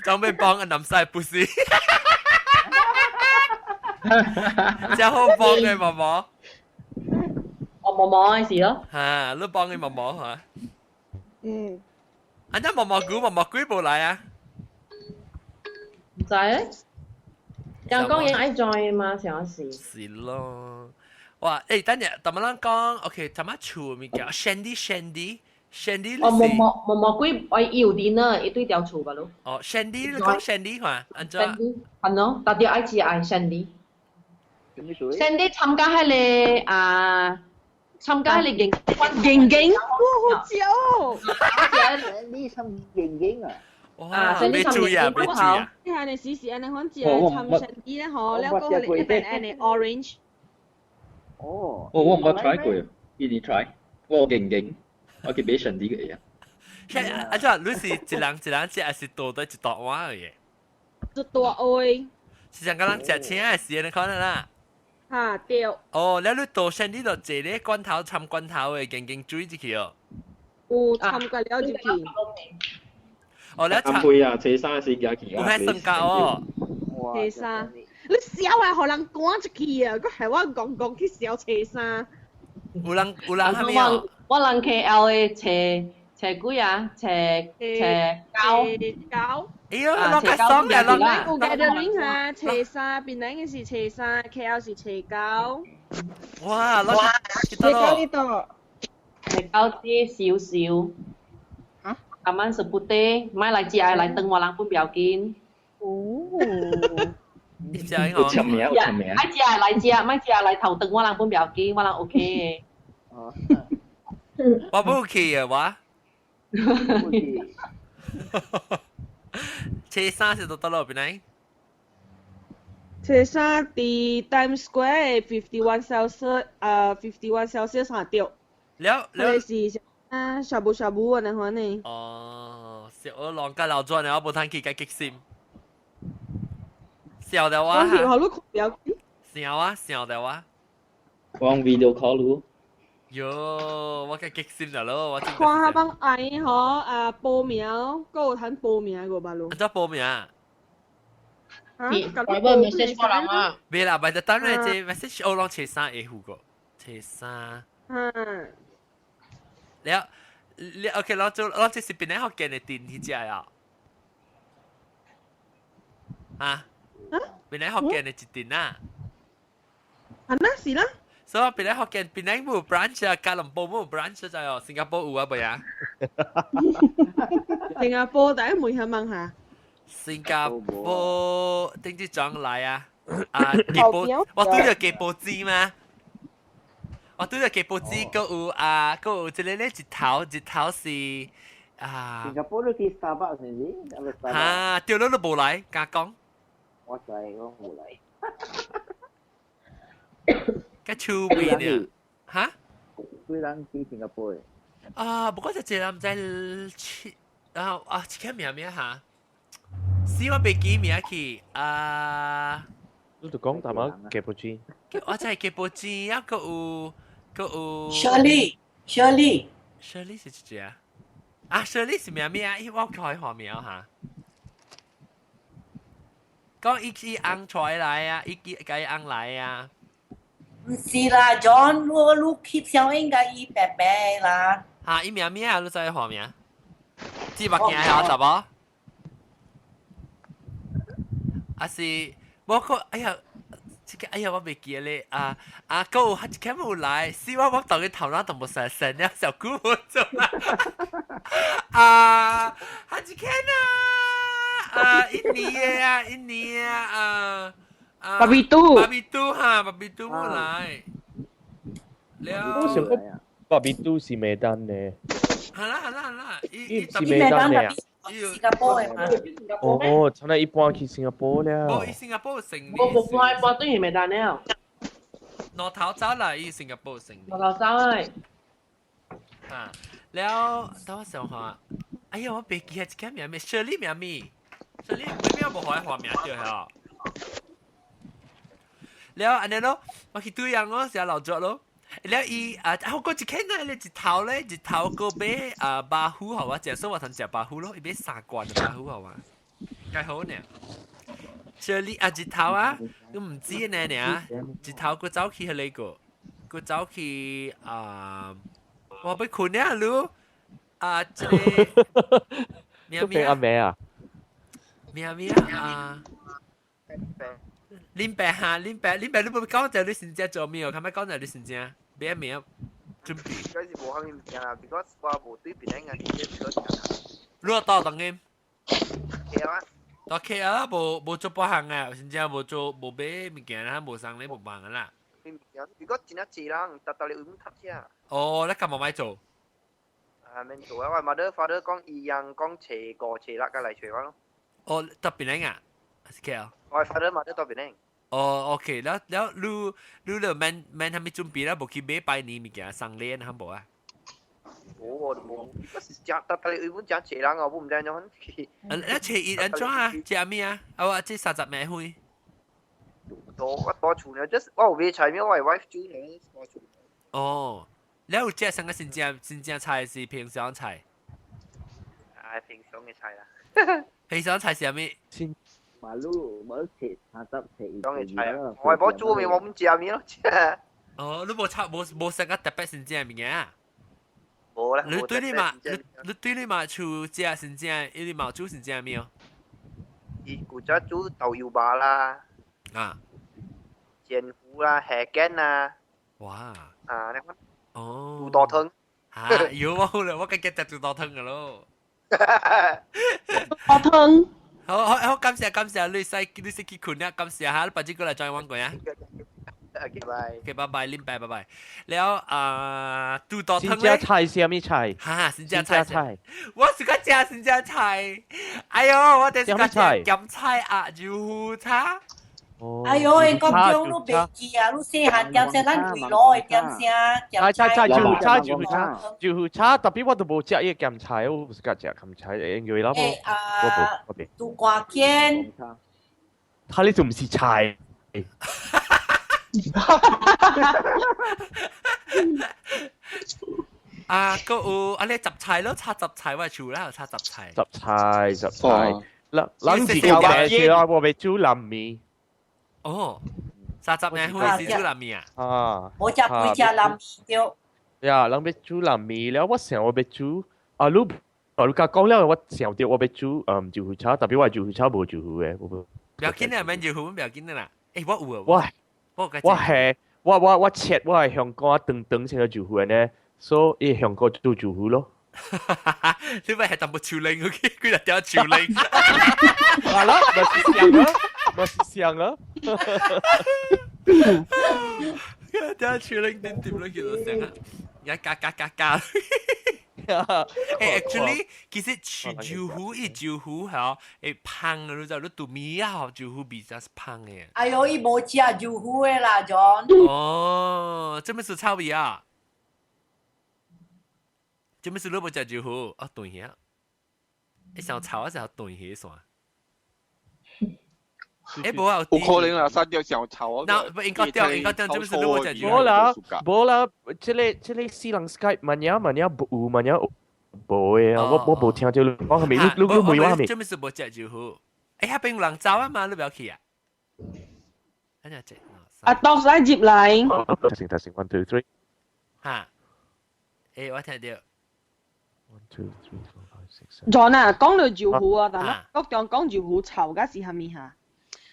準備幫個男婿不是？真好幫嘅毛毛。哦，毛毛嘅事咯。嚇，你幫佢毛毛嚇？嗯。啊，那毛毛菇毛毛龜無來啊？唔知咧。人講嘢愛 join 嘛，上是。是咯。哇，欸，等陣，頭先咱講，OK，頭先厝物件，Shandy Shandy Shandy 哦，無無無無鬼愛有 dinner，伊對條厝吧咯。哦，Shandy 你講 Shandy 看，按怎？Shandy，係咯，特別愛食愛 Shandy。Shandy 參加彼个啊，參加彼个型型，哇，好食哦！Shandy 參型型啊！啊，別注意啊，別注意啊！你係你試試按呢款食參 Shandy 咧，嗬，了個係一邊按呢 orange。哦。我冇 try 過，一年 try，我勁勁，我去買 Shandy 嘅嘢。啊，怎你是一人一人食，還是多對一大碗嘅？一大碗。是像個人食青的時，你可能啦。嚇對。哦，了你倒 Shandy 就坐咧罐頭摻罐頭的，勁勁水入去哦。有摻過了入去。哦，你摻杯啊，初三時行去啊。有迄算價哦。初三，你痟啊，予人趕出去啊！閣害我戇戇去痟初三。有人有人蝦米哦？我人 KL 的初初幾啊？初初九。九。哎呦，攏較爽嘅，攏有 gathering 哈，初三，檳城嘅是初三，KL 是初九。哇，攏初九呢度？初九啲少少。嚇？今晚是不得，買來食來等我人本不要緊。哦。有簽名，有簽名。愛食來食，莫食來頭等我人本不要緊，我人 OK 的。哦。我無去啊，我。初三是到佗落邊來？初三佇 Times Square 51 Celsius，51 Celsius 上對。了了。是啊，shabu shabu 按呢款呢。哦，小浪甲老轉了，我無通去，該激心。笑到我。我去，予你看表。笑啊，笑到我。我用 video call 你。喲，我該激心了咯，我。看下幫阿姨嗬，啊報名，閣有通報名個吧咯。按怎報名？啊， private message 我人啊。袂啦，袂得等咧，這 message 我攏初三會付過，初三。了了，OK，攞做攞這是檳城福建的店彼隻啊？啊？檳城福建的一店啊？啊，那是啦。所以檳城福建檳城無 branch 啊，吉隆坡無 branch 就哦，新加坡有啊，未啊？新加坡大家問下問下。新加坡頂次轉來啊？啊，吉波，我對著吉波子嘛。我對著吉波子，閣有啊，閣有一個咧，一頭一頭是啊。新加坡都去 Starbucks 是唔是？哈，對了，你無來，敢講？我知，我無來。較趣味呢？哈？幾人去新加坡？啊，不過就一個人毋知啊啊，這個名名哈？死我袂記名去啊！你就講淡薄雞波子。我知雞波子，啊，閣有閣有。 Shirley，Shirley。 Shirley 是一隻啊？啊，Shirley 是名咩啊？伊我開畫名哈。講伊伊翁出來啊，伊伊共翁來啊。毋是啦，John，你你翕相應該伊白白啦。哈，伊名咩啊？你知畫名？知目鏡啊，查某？啊是，無可，哎呀，這個哎呀，我袂記咧啊啊，閣有一間有來，死我我當佢頭腦都無成成了，小久無做啦。啊，哈一間啊，啊，印尼的啊，印尼的啊，啊。巴比杜。巴比杜哈，巴比杜無來。了。我想講巴比杜是美丹的。好啦好啦好啦，伊是美丹的啊。新加坡的嘛。哦，真係一搬去新加坡了。哦，伊新加坡成。我無搬，搬轉去美丹了。兩頭走啦，伊新加坡成。兩頭走誒。啊，了，等我想下，哎呀，我袂記得這個名咩，Shirley 名咩？Shirley 咩無予伊換名對嚇。了，按呢咯，我去對人咯，成老作咯。了伊啊，我過一間咧，一頭咧，一頭個買啊巴虎好啊，食所以我通食巴虎咯，伊買三罐的巴虎好啊，該好呢。Shirley 啊，一頭啊，你毋知呢爾，一頭閣走去彼個，閣走去啊，我欲睏了你啊，這個名咩阿咩啊？名咩啊？林伯哈，林伯，林伯，你無講者你先正做咩？較欲講者你先正咩名？準備。該是無啥物物件啦，because 我無對別人嘅啲車。你到當今？ K 啊？到 K 啊，無無做別項啊，真正無做無買物件啦，無送禮無忙啦。物件，如果真正濟人，逐逐日有塞車。哦，你幹嘛買做？啊，免做啊！我 mother father 講伊樣講初五初六來揣我咯。哦，特別靚啊，是 K 啊？我 father mother 特別靚。哦，OK，了了，你你就免免啥物準備啦，無去買拜年物件送禮，好無啊？無我無，我是誠逐逐日原本誠濟人哦，我毋知按怎去。啊，你初一按怎啊？食咩啊？啊，我這30暝歲。多我蹛厝呢，就是我有買菜咩？我 wife 煮呢，蹛厝。哦，你有食啥個新正新正菜是平常菜？啊，平常嘅菜啦。平常菜是啥物？馬路冇食30食。當嘅菜啊，我冇煮麵，我唔食麵咯。哦，你無炒無無食個特別新正物件？無啦。你對你嘛，你你對你嘛厝食新正，伊嘛煮新正麵哦。伊古早煮豆油肉啦。啊。煎糊啦，蝦羹啦。哇！啊，你看。哦。肚多湯。嚇！有冇啦？我今日食肚多湯嘅咯。多湯。好好好，感謝感謝，你使你使去困啊！感謝哈，你白日過來 join 我過啊。 OK，拜。 OK，拜拜，啉拜拜拜。了啊，肚多湯新正菜是啥物菜？哈，新正菜。我是個食新正菜。哎呦，我就是個食鹹菜啊，豆腐叉。哎呦，因講講你袂記啊！你細漢點聲，咱圍爐的點聲菜菜菜，豆腐叉，豆腐叉，豆腐叉，特別我都無食伊個鹹菜，我毋是較食鹹菜，因為啦無，我無，我袂。杜瓜煎。他呢就毋是菜。啊，閣有啊，你雜菜咯，炒雜菜我厝啦，炒雜菜。雜菜雜菜，人人是叫咩事啊？我欲煮南麵。哦，30年歲是煮南麵啊？啊，我食幾隻南麵對。呀，人欲煮南麵了，我想我欲煮啊，你哦，你甲講了，我想著我欲煮嗯豆腐炒，特別我豆腐炒無豆腐的，我無。不要緊啊，免豆腐，不要緊的啦。欸，我有啊。我我係我我我切我係香港長長成個豆腐的呢，所以香港做豆腐咯。你咪係淡薄樹靈，OK？佢就掉樹靈。好啦，咪是像啊，咪是像啊。掉樹靈點點都叫做像啊，一加加加加。欸，actually，其實豆腐伊豆腐吼，會芳的，你知你煮麵啊，豆腐味才是芳的。哎呦，伊無食豆腐的啦，John。哦，這麼是臭味啊？這麼是你無食豆腐？啊，斷去啊！一想臭啊，就斷去線。欸，無啊，有可能啦，刪掉上臭啊。那不應該掉，應該掉，這麼是你無食豆腐？無啦，無啦，這個這個私人 Skype 萬一萬一有萬一無的啊，我我無聽著你講啥物，你你你問我啥物？這麼是無食豆腐？欸，彼邊有人走啊嘛，你不要去啊？按怎這？阿當使入來。 Testing testing one two three。哈？欸，我聽著。 One two three four five six seven。 John 啊，講到豆腐啊，但係國中講豆腐臭甲是啥物哈？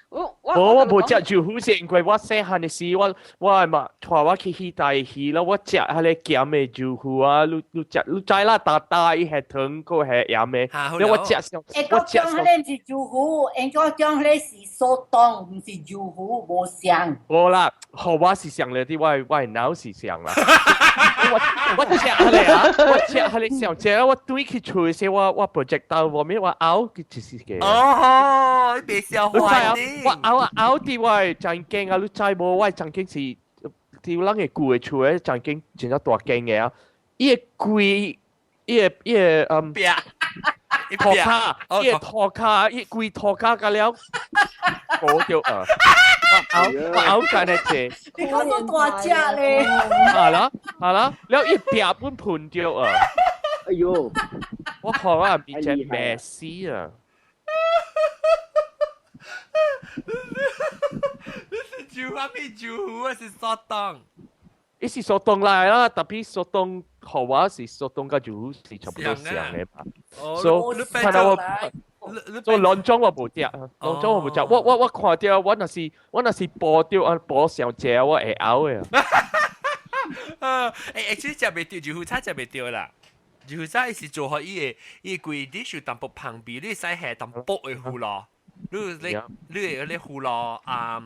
我我我無食豆腐是因為我細漢的時，我我嘛帶我去戲台戲咯，我食彼個鹹的豆腐啊，你你食你知啦，大大伊係糖，閣係鹽的，了我食上，欸，國中彼個毋是豆腐，因國中彼個是蘇東，毋是豆腐，無相。無啦，予我是上了啲，我我的腦是上啦。我我食彼個啊，我食彼個上食，我轉去厝時，我我 project 到外面我嘔，就是個。哦，你別笑話我嘔啊嘔佇我的房間啊，你知無？我的房間是佇人的舊的厝的房間，真正大間的啊。伊的櫃，伊的伊的嗯，塗跤，伊的塗跤，伊規塗跤甲了，無著啊！我嘔，我嘔緊的濟。你講做大隻咧。係啦，係啦，了伊壁本噴著啊！哎呦，我看我面前白死啊！你是煮啥物豆腐啊？是蘇東。伊是蘇東來啦，特別蘇東，予我是蘇東佮豆腐是差不多相的吧。所以看到我，做攏總我無食，攏總我無食。我我我看著我若是我若是煲著啊煲上濟，我會嘔的。啊，欸，actually 食袂著，魚腐炒食袂著啦。魚腐炒伊是做好伊個伊規 dish 有淡薄旁邊，你會使下淡薄的腐乳，你你你會你腐乳啊，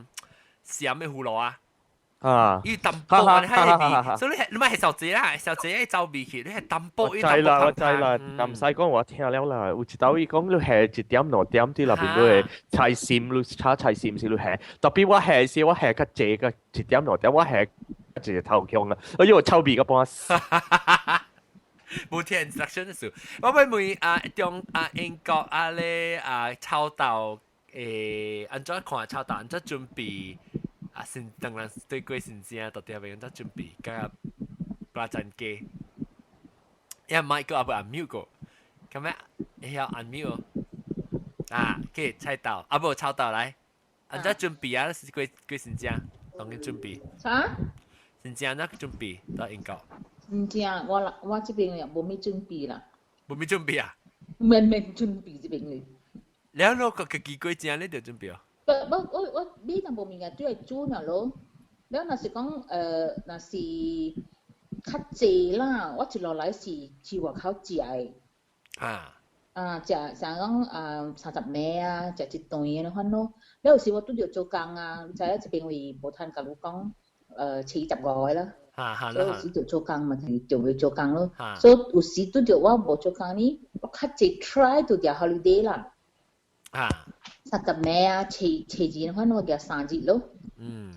鹹的腐乳啊。啊！伊淡薄啊，你喺味，所以你你咪係小姐啦，小姐愛走味去，你係淡薄。我知啦，我知啦，但唔使講我聽了啦。有一道伊講你下一點兩點啲內邊都會菜心，你炒菜心是你下，特別我下時我下較濟個一點兩點，我下一個頭香啦，哎呦臭味個半死。冇聽 instruction 的時，我會問啊，中啊英國啊咧啊臭豆誒，按怎看臭豆，按怎準備？啊，先當然對過先正，到底係咪按怎準備？甲蚵仔煎雞，一麥個啊不 unmute 過，咁樣會曉 unmute 啊，去菜豆啊無臭豆來，按怎準備啊？是過過先正，當佢準備。啥？先正按怎準備到英國？毋知我我這邊也無咩準備啦。無咩準備啊？免免準備這邊哩。了咯，個家己過正你就準備啊？不不，我我買淡薄物件對來煮爾咯。了若是講若是較濟啦，我一路來是去外口食的。啊。啊，食像講啊30暝啊，食一頓按呢款咯。了有時我拄著做工啊，你知影這邊位無通共你講75個啦。所以有時就做工嘛，就會做工咯。所以有時拄著我無做工呢，我較濟 try 拄著 holiday 啦。啊。 30暝啊，初初二款我舉3日咯。嗯，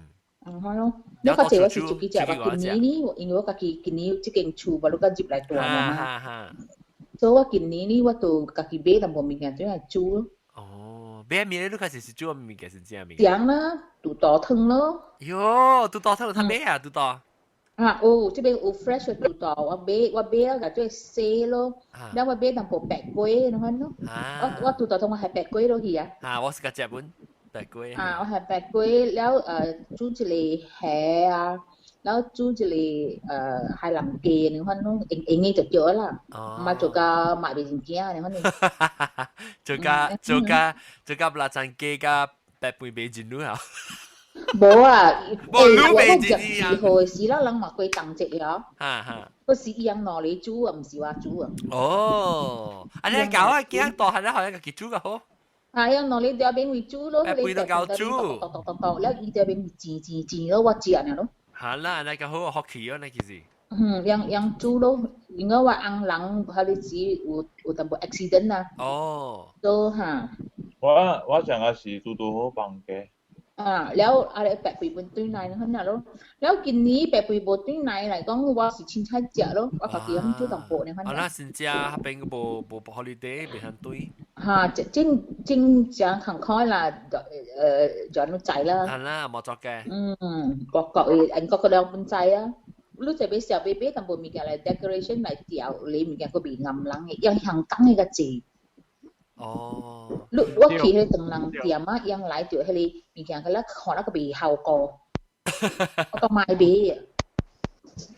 款咯。你較濟我是出去食，我今年呢，因為我家己今年這間厝我都佮入來住嘛。所以我今年呢，我就家己買淡薄物件轉來煮咯。哦，買物你開始是煮物件是啥物？鹹啦，肚豆湯咯。喲，肚豆湯有通買啊，肚豆。啊，有，這邊有 fresh 的肚豆，我買我買了共做洗咯，了我買淡薄白粿，你看咯。我我肚豆湯我下白粿落去啊。啊，我是共食本白粿。啊，我下白粿了，煮一个蝦啊，了煮一个海南雞，你看咯，用用的就對啦。哦。嘛做甲賣袂真驚，你看你。做甲做甲做甲蚵仔煎雞甲白飯袂進入啊。無啊，無你我袂講12號的時啦，人嘛過冬節了。哈哈。嗰是伊人攞嚟煮啊，毋是我煮啊。哦，啊你搞啊，囝大漢了，好像家己煮較好。啊，伊攞嚟條邊位煮咯，白飯都夠煮。剁剁剁剁，了伊條邊位煎煎煎咯，我食爾咯。好啦，那個好福氣哦，那其實。嗯，樣樣煮咯，因為我翁人彼個時有有淡薄 accident 啊。哦。都哈。我我上個是拄拄好放假。啊，了啊，白肥本轉來很啊咯，了今年白肥無轉來來講，我是凊彩食咯，我家己咁煮淡薄呢。啊，那新加彼邊無無 holiday 袂通對。哈，真真正慷慨啦，就安怎知啦。係啦，無作嘅。嗯，各國的，英國個兩本知啊。你這邊小買買淡薄物件來 decoration 來吊，你物件閣袂暗人的，用香港的較濟。哦，你我去彼個唐人店啊，伊來著彼個物件，佢咧看了閣袂效果，我閣賣買啊。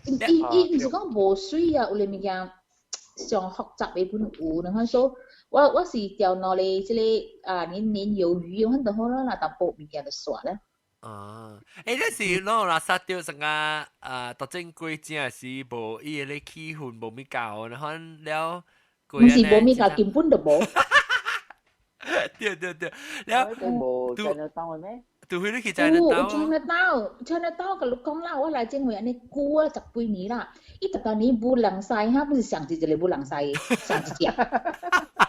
伊伊毋是講無媠啊，有个物件上複雜的本有，你看說，我我是調兩个這個啊年年有餘，反正好啦，若淡薄物件就煞咧。啊，欸，這是攏垃圾掉成啊啊，當正過正是無伊個氣氛無物夠，然後了。毋是無物夠，根本就無。對對對，了無 Chinatown 咩？除非你去 Chinatown。有 Chinatown，Chinatown 共你講啦，我來這回按呢久啊十幾年啦，伊十多年無人駛哈，不是上一個無人駛，上一隻，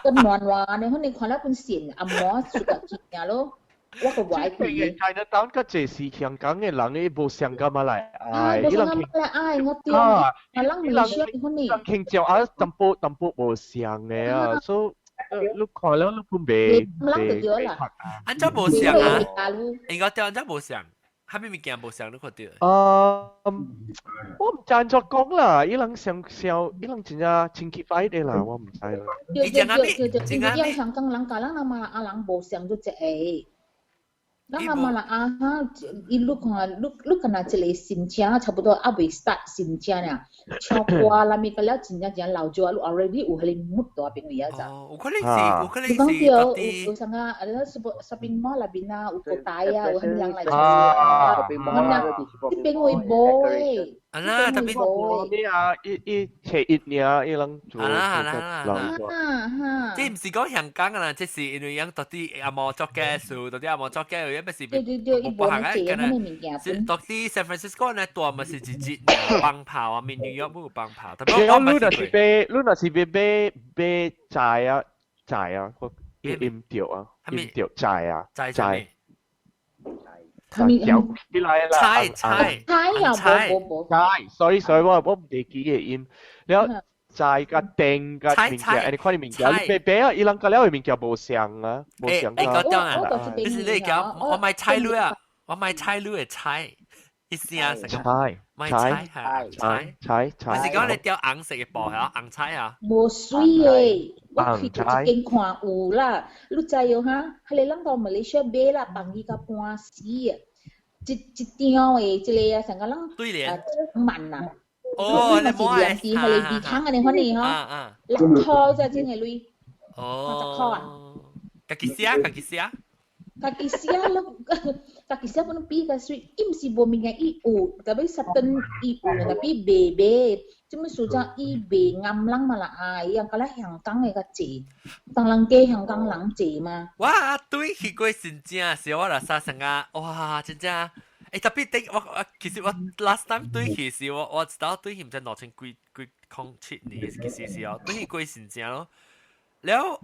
跟暖暖的，反正看了本線，暗暝出個去爾咯。我個無愛去。 Chinatown 較濟是香港的人，伊無香港嘛來愛，無香港來愛，我對。啊，人馬來西亞款呢？人傾照啊，淡薄淡薄無像的啊，所以你看了你本袂袂啦。按怎無像啊？應該對按怎無像？啥物物件無像你看著？啊，我毋知按怎講啦，伊人上上，伊人真正清氣快的啦，我毋知啦。對對對對對，因為香港人佮咱馬來亞人無像就一個。咱馬來亞哈，伊你看，你你敢若一個新車，差不多猶未 start 新車爾，唱歌啦物個了，真正真老少，你 already 有彼個 mood 佇邊位啊咋？有可能是，有可能是。你講對，有有啥個？啊，shopping mall 內邊啊，有古代啊，有啥物人來唱啊？這邊位無誒。啊啦，特別你啊，一一切一年一人做。啊啦啦啦，啦！這唔是講香港啊，這是因為樣到底阿毛作嘅數，到底阿毛作嘅，有咩是？對對對，伊無行嘅那物件。到底 San Francisco 呢，大嘛是一節放炮啊，面 New York 冇放炮。特別我你若是買，你若是買買買債啊債啊，我音調啊，音調債啊債。有起來啦！菜菜菜啊，無無無菜，sorry sorry，我唔記記個音。了菜甲電甲物件，你看你物件，你白白啊，伊人甲了的物件無相啊，無相啊。你講啊，你是你講，我買菜鹵啊，我買菜鹵的菜，意思啊，菜買菜嚇，菜菜菜。你是講你釣紅色的布係紅菜啊？無水的，我去一間看有啦，你知哦哈？彼个人到馬來西亞買啦，放伊到半死啊！一一張的這個啊，成個人對聯萬啊！哦，你冇愛，是彼个魚湯安尼款的吼，6箍才真的鐳，哦，10箍啊！家己寫，家己寫。家己寫咯，家己寫本比較水，伊毋是無物件，伊有，特別十頓伊有，特別賣賣，這物事才伊賣暗人嘛啦啊，伊樣敢若香港的較濟，當人加香港人濟嘛。我對去過新正時，我來啥成啊，哇，真正，欸，特別頂我其實我 last time 對去時，我知道對去毋知2000幾幾零七年其實是哦，對去過新正咯，了。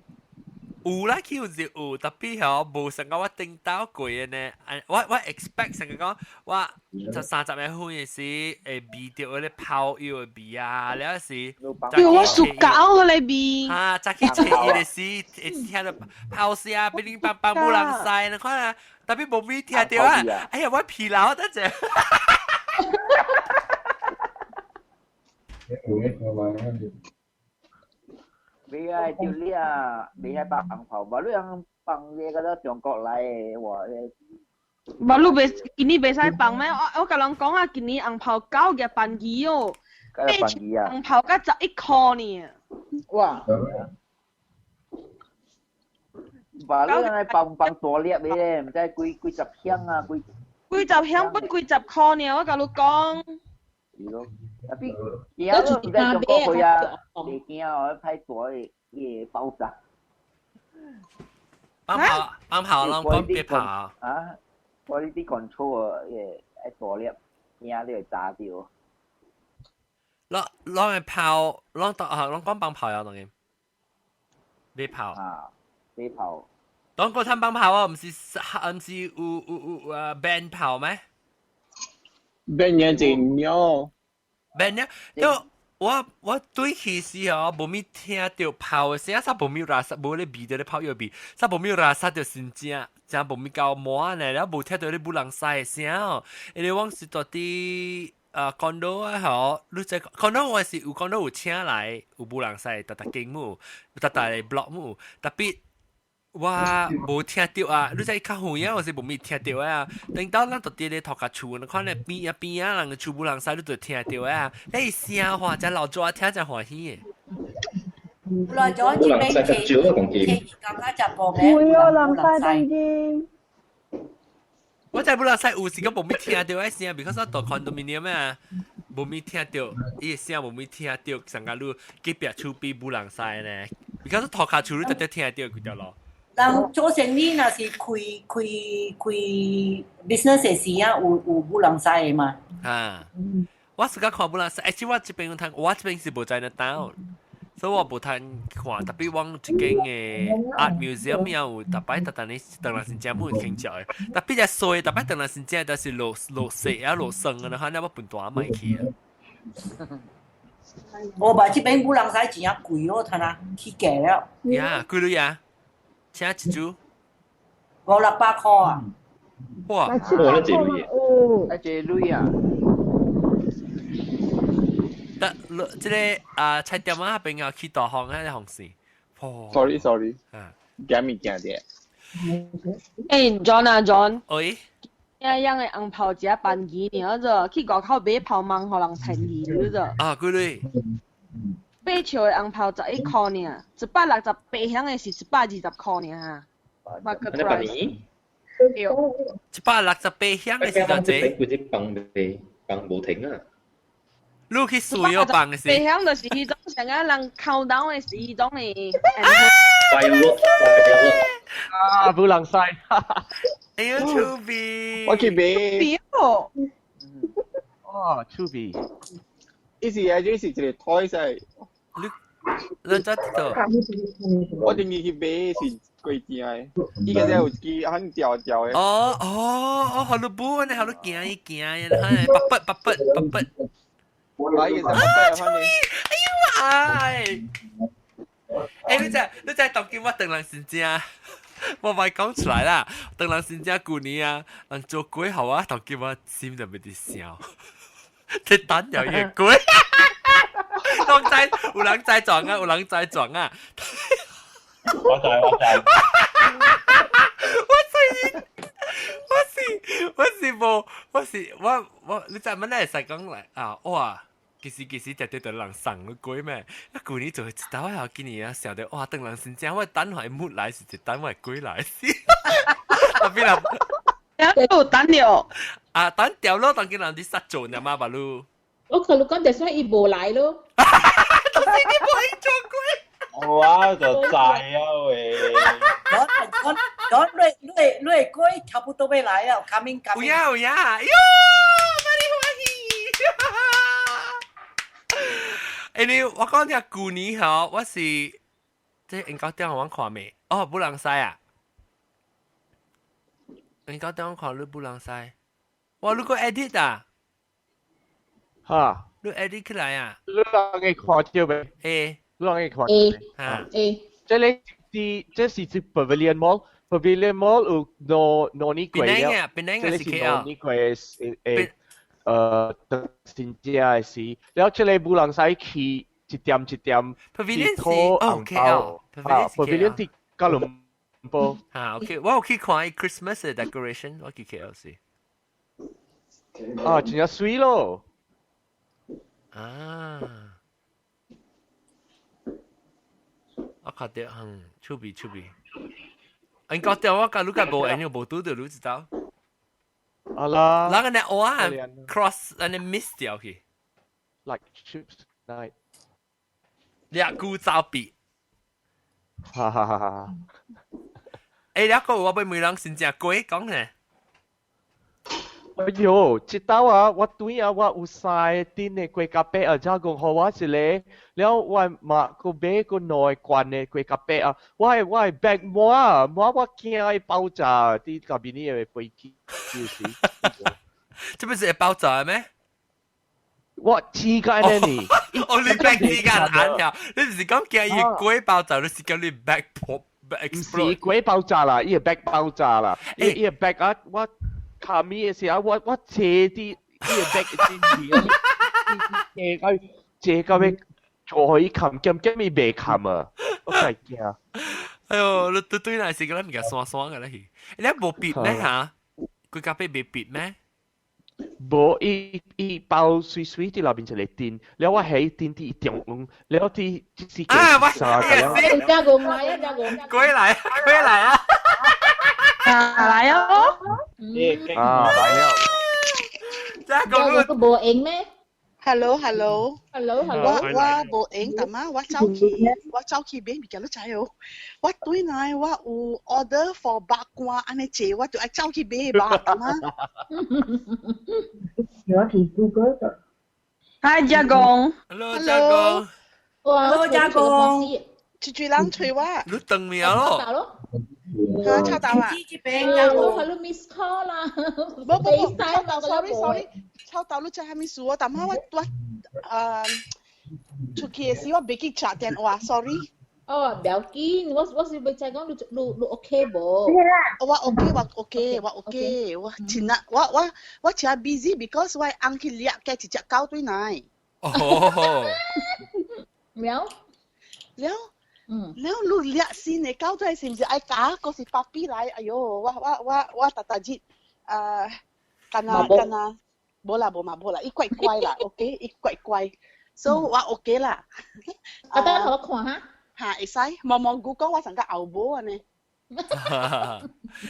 有啦，去有是有，特別吼無成個我頂到過的呢。我 expect 成個講，我就30個分的時會味著彼个炮友的味啊，了是。對，我暑假彼个味。啊，早起初一的時會聽著炮聲，乒乒乓乓，無人知，你看啊，特別無味聽著啊，哎呀，我疲勞等者。未啊，條你啊，未係白紅頭，無你樣放嘢個中國來的話，無你袂今年袂使放咩？我共人講啊，今年紅炮九月辦議哦，紅炮才11箍呢。哇！無你樣放放大粒的咧，毋知幾幾十響啊，幾幾十響本幾十箍呢？我共你講。是咯。特別，而家都唔知中國去啊，袂驚哦，歹大的伊會爆炸。放炮，放炮，攏講別炮。啊，我呢啲 control 會愛大粒，驚你會炸掉。攏攏會炮，攏啊，攏講放炮啊，當然。別炮。啊，別炮。當國產放炮哦，毋是毋是有有有啊 band 炮咩？band 嘢真鳥。免了，都我對去時哦，無咪聽著炮的聲，啥無咪垃圾，無咧味著咧炮藥味，啥無咪垃圾就真正真無咪夠滿呢，了無聽著咧無人屎的聲哦。因為我是住佇啊 condo 啊吼，你知 condo 我是有 condo 有請來有無人屎，逐逐間有，逐逐個 block 有，特別。我無聽著啊！你知較遠啊，我是無咪聽著啊。等到咱到佇咧塗跤厝，你看咧邊啊邊啊，人個厝無人使，你就聽著啊。你聲話真老早聽真歡喜的。老早這邊去去感覺就無咩。會哦，人使當今。我知無人使有時個無咪聽著的聲，because 我住 condominium 啊，無咪聽著，伊的聲無咪聽著，上個你隔壁厝邊無人使呢。because 塗跤厝你直接聽著規條路。人做生意若是開開開 business 的時啊，有有無人使的嘛？啊，我是較看無人使，而且我這邊有通，我這邊是無在那島，所以我無通看。特別往這間的 art museum 也有，逐擺逐逐年當然是真本有聽食的，特別只衰，逐擺當然是真，但是落落雪啊落霜啊，反正我笨大賣去啊。我吧，這邊無人使真正貴哦，睇下起價了。呀，幾鐳啊？請一株500-600箍啊！哇！我咧一鐳，啊一鐳啊！得，這個啊菜店啊邊啊去大風啊，紅線。 Sorry sorry，驚物件者。欸，John 啊 John。喂。一樣的紅炮食便宜爾咋，去外口買炮網予人便宜爾咋。啊，幾鐳？八笑的紅炮11箍爾，168響的是120箍爾哈。Market price。對。168響的是偌濟？幾隻放袂放無停啊？你去水哦放嘅是。袂曉就是彼種上個人 countdown 的是彼種的。 Firework，啊，布朗西。哎呦，趣味。我去買。比哦。哦，趣味。伊是啊，這是一個 toy 仔。你知道？我定義去買是貴正的，伊個有支很條條的。哦哦哦，好你補呢，好你行一行，係拔拔拔拔拔。我伊個啊，趣味！哎呦哎！欸，你知當今我當人先正，我咪講出來啦。當人先正舊年啊，人做鬼好啊，當今我心就咪佇笑，你等又一個鬼。當知有人知撞啊，有人知撞啊。我知我知。我是我是我是無我是我我你知乜咧？會使講來啊？哇！其實絕對就人送個鬼咩？啊，舊年做一道啊，今年啊，想到哇，當人真正我等下木來是一等我鬼來是。特別啦，有等了。啊，等掉咯，當今人啲殺做呢嘛，巴魯。我可能講就算伊無來咯。到時你無去做鬼。我就知啊喂。我我我你你你鬼差不多要來了，coming coming。有影有影，喲，蠻歡喜。欸，你我講聽舊年吼，我是這應該點我看未？哦，布朗西啊，應該點我看你布朗西。哇，你個 edit 啊？哈？你 edit 起來啊？你人會看到未？欸，你人會看？欸，哈？欸，這裡是這是指 Pavilion Mall，Pavilion Mall 有兩兩年過了，這是兩年過誒。新正的時，了這個無人使去一點一點 Pavilion 去討紅包，啊，Pavilion 佇吉隆坡。啊，OK，我有去看伊 Christmas 的 decoration，我去 KL 時。啊，真正媠咯！啊，我看到，嗯，趣味趣味。應該對我甲你甲無緣，無拄著你知道。啊啦，人個呢我啊 cross 安尼 miss 掉去，like chips night，掠古走鼻，哈哈哈哈！欸，掠個我欲問人真正鬼講呢？哎喲，這道啊，我對啊，我有三个頂的雞夾餅啊，才講予我一個，了我嘛閣買閣兩个罐的雞夾餅啊，我的 bag 滿滿，我驚伊爆炸，佇後面的飛機就是。這不是會爆炸咩？我錢個按呢？哦，你 bag 錢個按了，你唔是講驚伊鬼爆炸，你是講你 bag 破唔是鬼爆炸啦，伊個 bag 爆炸啦，伊個 bag 啊，我。卡咪的時候，我坐佇伊個 bag 前面，坐到欲坐予伊冚，兼兼伊袂冚啊，我真驚。哎喲，你對對來是個咱物件酸酸個咧去，你無別咩嚇？規家變袂別咩？無，伊伊包媠媠佇內面一个釘，了我喺釘佇中央，了佇這是啊，我三個。加工來啊，加工。過來，過來啊！啊來哦！啊來了。加工你無閒咩？Hello hello hello hello。我無閒，但嘛我走去我走去買物件，你知哦。我對來我有 order for 肉乾按呢濟，我就愛走去買肉，但嘛。我去 Google 咗。 Hi 家公。 Hello 家公。 Hello 家公。一堆人揣我。你轉未咯？嚇，抄到啊！我係你 miss call 啦。無無無，抄到，sorry sorry，抄到你知啥物事？我淡仔我出去的時我袂記插電話，sorry。哦，不要緊，我是欲知講你你你 OK 無？我 OK，我 OK，我 OK，我真啊，我真 busy because 我翁去掠計一隻狗對來。哦。了。了。了你掠新的狗仔是毋是愛咬？閣是 puppy 來？哎喲，我逐逐日干那干那，無啦無嘛無啦，伊怪乖啦，OK，伊怪乖，所以我 OK 啦。啊，等下我看哈。嚇，會使，毛毛菇講我上個後母按呢。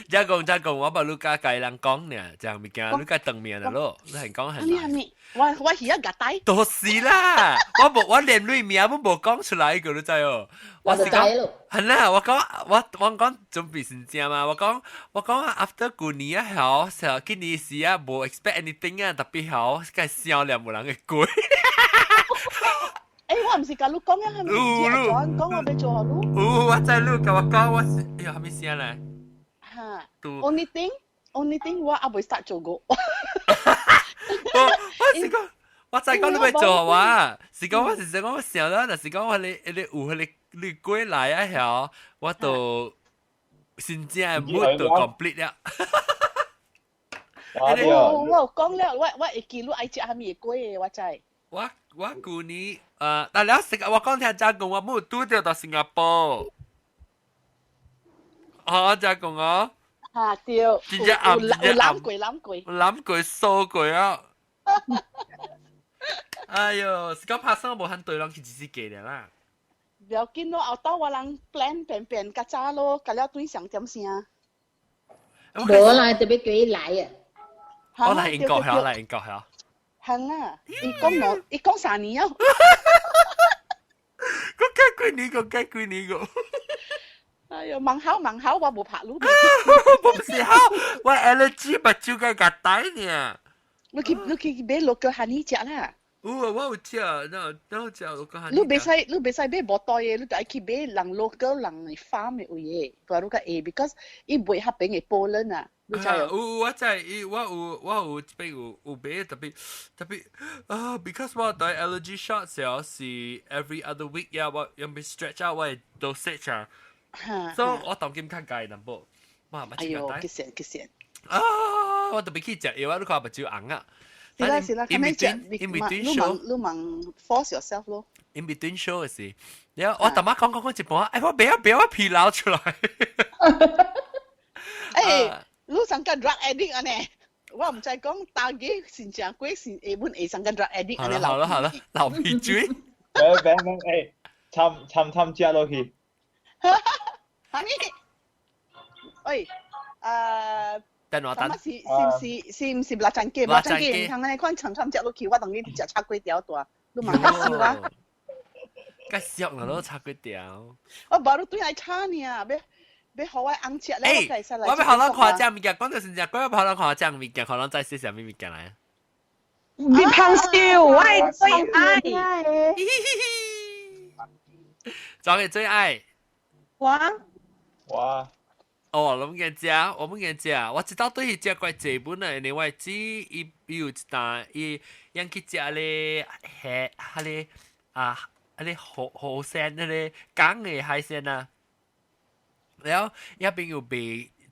再講再講，我把你家計人講呢，這樣物件你家當面了咯，你係講係。係咪？我而家夾低。都是啦，我無我連你名都無講出來個，你知哦。我就知咯。係啦，我講我講準備先正嘛，我講 after 舊年啊，好，今年時啊無 expect anything 啊，特別好，梗係笑兩無人嘅鬼。誒，我唔是甲你講啊，係咪？講講我欲做予你。有，我知你共我講，我是哎呀，啥物聲咧？嚇！Only thing 我猶未 start 做過。我是講，我知講你欲做我，是講我是講我想啦，但是講我你有彼个你過來啊曉，我就真正 mood 就 complete 了。我有講了，我會記你愛食啥物粿的，我知。我舊年但了食我講聽真講，我無拄著到新加坡。啊，真講哦。嚇對。真正暗，有諗過諗過。諗過數過啊！哎喲，是講拍生無肯對人去自己記了啦。不要緊咯，後兜我人 plan 變變較早咯，較了對上點聲。無啦，特別叫伊來啊！我來英國，我來英國，係。係啊，伊講我，伊講3年啊。我計幾年個，計幾年個。哎喲，問好問好，我無拍你。我不是好，我 allergy 目睭該夾帶呢。你去買 local honey 食啦。有啊，我有食，那那食 local honey。你袂使買無袋的，你就愛去買人 local 人 farm 的位的，不然你較會，because 伊賣彼邊的 pollen 啊。你知有？我知，伊我有這邊有買特別特別啊，because 我對 allergy shot 時是 every other week 呀，我用被 stretch out 我的 dosage 啊。所以我當今較介淡薄，哇！哎喲，幾線幾線。啊！我特別去食藥啊，你看目睭紅啊。是啦是啦， in between in between show，你問 force yourself 咯。 in between show 嘅時，然後我大媽講講講一半，哎，我袂曉袂曉，我皮流出來。哎，你上個 drug addict 啊呢？我毋知講大家是正過是下本會上個 drug addict 安尼。好啦好啦，流鼻水。別別別，哎，參參參食落去。哈咪？喂，等我等。是是是是毋是臘腸雞？臘腸雞，通按呢款參參食落去，我當你食炒粿條大，你嘛較燒啊？較俗啦，咯炒粿條。我無你對來炒呢，欲欲予我翁食咧，我會使來。我欲予人看這物件，講到真正，我欲予人看這物件，予人知是啥物物件來。蜜香燒，我的最愛。找你最愛。我。我。哦，攏嘅食，我們嘅食，我知道對伊食怪濟本啊，因為知伊伊有一單，伊樣去食咧，蝦，彼个啊，彼个河鮮，彼个港的海鮮啊，然後遐邊有賣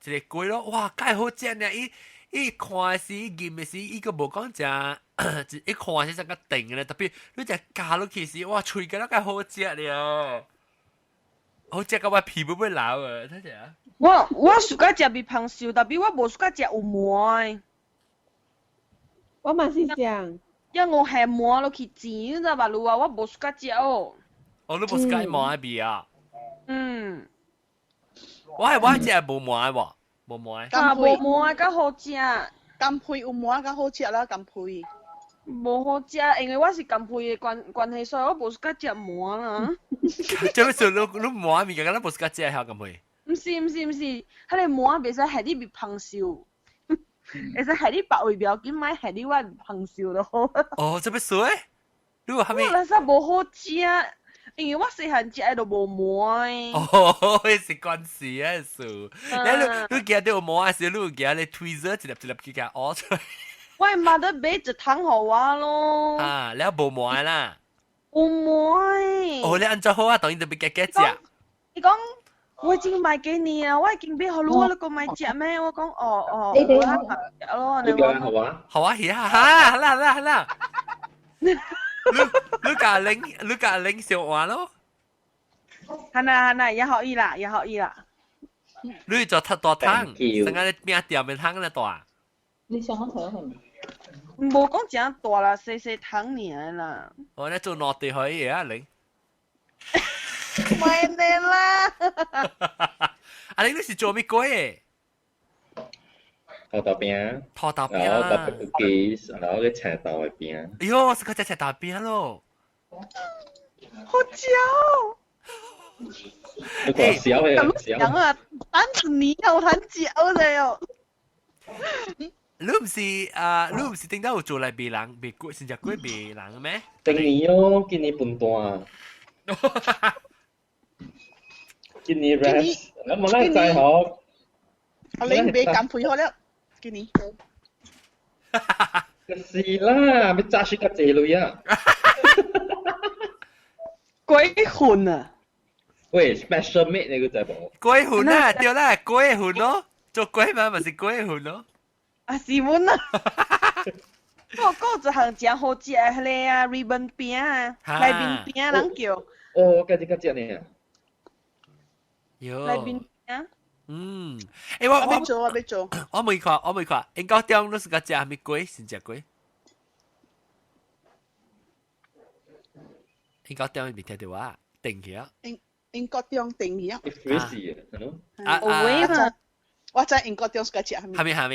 一個粿咯，哇，蓋好食呢！伊伊看時，伊飲的時，伊閣無講誠，一看是像較甜的咧，特別你食咬落去時，哇，喙感覺蓋好食了，好食到我皮膚欲流啊！睇下。我 suka 食蜜香燒，但是我無 suka 食有糜的。我嘛是這樣。因為我下糜落去煎，你知無？你話我無 suka 食哦。哦，你無 suka 糜的味啊？嗯。我係食無糜的無，無糜。啊，無糜較好食。干配有糜較好食啦，干配。無好食，因為我是干配的關係，所以我無 suka 食糜啦。做咩事？你糜物件，敢若無 suka 食曉干配？毋是毋是毋是，彼个糜袂使害你蜜香燒，會使害你別位不要緊，莫害你我蜜香燒就好。哦，這欲說？你有啥物？我那時無好食，因為我細漢食的都無糜。哦，彼是關係啊事。你驚著有糜的時，你有驚咧 tweezer 一粒一粒去共挖出來。我媽都買一桶予我咯。啊，了無糜啦。有糜。哦，你按怎好啊？當然就欲加加食。伊講。我已經買給你啊！我已經買予你，你閣莫食咩？我講哦哦，我食咯。你講好啊？好啊，係啊，好啦好啦好啦。你共拎，你共拎小碗咯。係啦係啦，也可以啦，也可以啦。你做太大湯，成個餅店的湯咧大。你想講睇係無講誠大啦，細細湯爾啦。我咧做落地可以啊，你。唔係啦。啊，你是做咩粿嘅？土豆餅，土豆餅，然後搭雞，然後個青豆的餅。哎喲，是個只青豆餅咯。好嚼。不過小嘅小。講啊，單子你有談嚼的喲。你唔是啊？你唔是頂到有做嚟賣人賣粿，先食粿賣人咩？今年哦，今年分段。今年 rest，我冇得再學。阿你未減配好了，今年。是啦，要揸死個這類啊！鬼魂啊！喂，special made 你個知無？鬼魂啊，對啦，鬼魂咯，做鬼嘛，咪是鬼魂咯。啊，是阮啊！我嗰一項誠好食的彼个啊，ribbon 餅啊，內面餅人叫。哦，我記得呢。有。內面餅。嗯，欸，我我做，我欲做。我未看，我未看。英國中你是個食啥物粿？是食粿？英國中未聽到我定去啊？英英國中定去啊？啊啊！我知英國中是個食啥物？啥物啥物？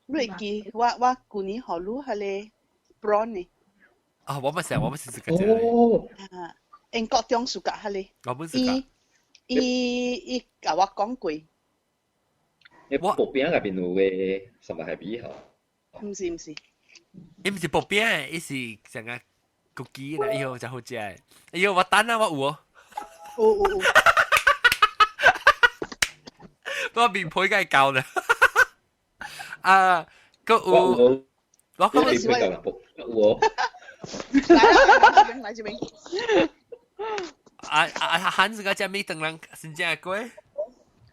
你會記我我舊年予你彼個 prawn 呢？啊，我毋食，我毋是這個。哦。啊，英國中暑假彼個。我毋是。伊伊伊共我講過。你薄餅內面有個什麼係比吼？毋是毋是。伊毋是薄餅，伊是成個 cookie 啦，哎喲，真好食。哎喲，我等啊，我有哦。有有有。我面皮梗係夠啦。啊，個有，我講你是我。來來來這邊。啊啊！漢是個食咩腸人先食粿？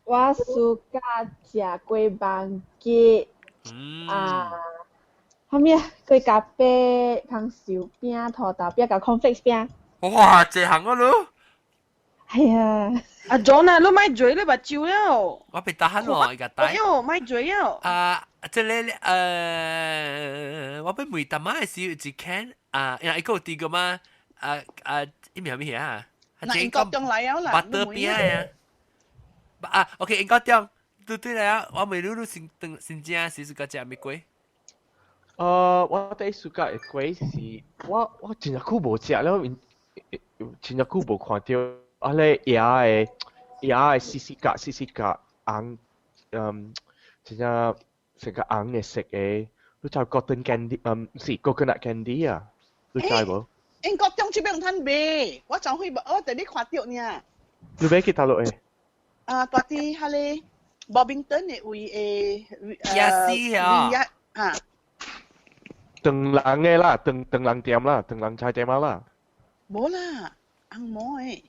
我暑假食粿網雞。啊，啥物啊？粿咖啡、糖燒餅、土豆餅、佮 cornflakes 餅。哇！這項我咯。係啊。阿 John 啊，你莫嘴你目睭了。我被打喊咯，伊個打。哎喲，莫嘴了。啊，這個我被問大媽的時有一間啊，因為伊閣有提過嘛，啊啊，伊名咩啊？那英國中來了啦。巴德餅啊。啊，OK，英國中，對對啦，我問你，你先當先正是是個食咩粿？我第一暑假的粿是，我我真正久無食了，真正久無看著。啊咧椰的椰的細細格細細格紅，嗯，真正成個紅的色的，你知 cotton candy，嗯，毋是 coconut candy 啊，你知無？英國中這邊有通賣，我昨昏我佇咧看著爾。你買去佗落的？啊，住佇彼个 Bobington 的位的。椰絲啊。啊。長人的啦，長長人店啦，長人菜店啊啦。無啦，紅毛的。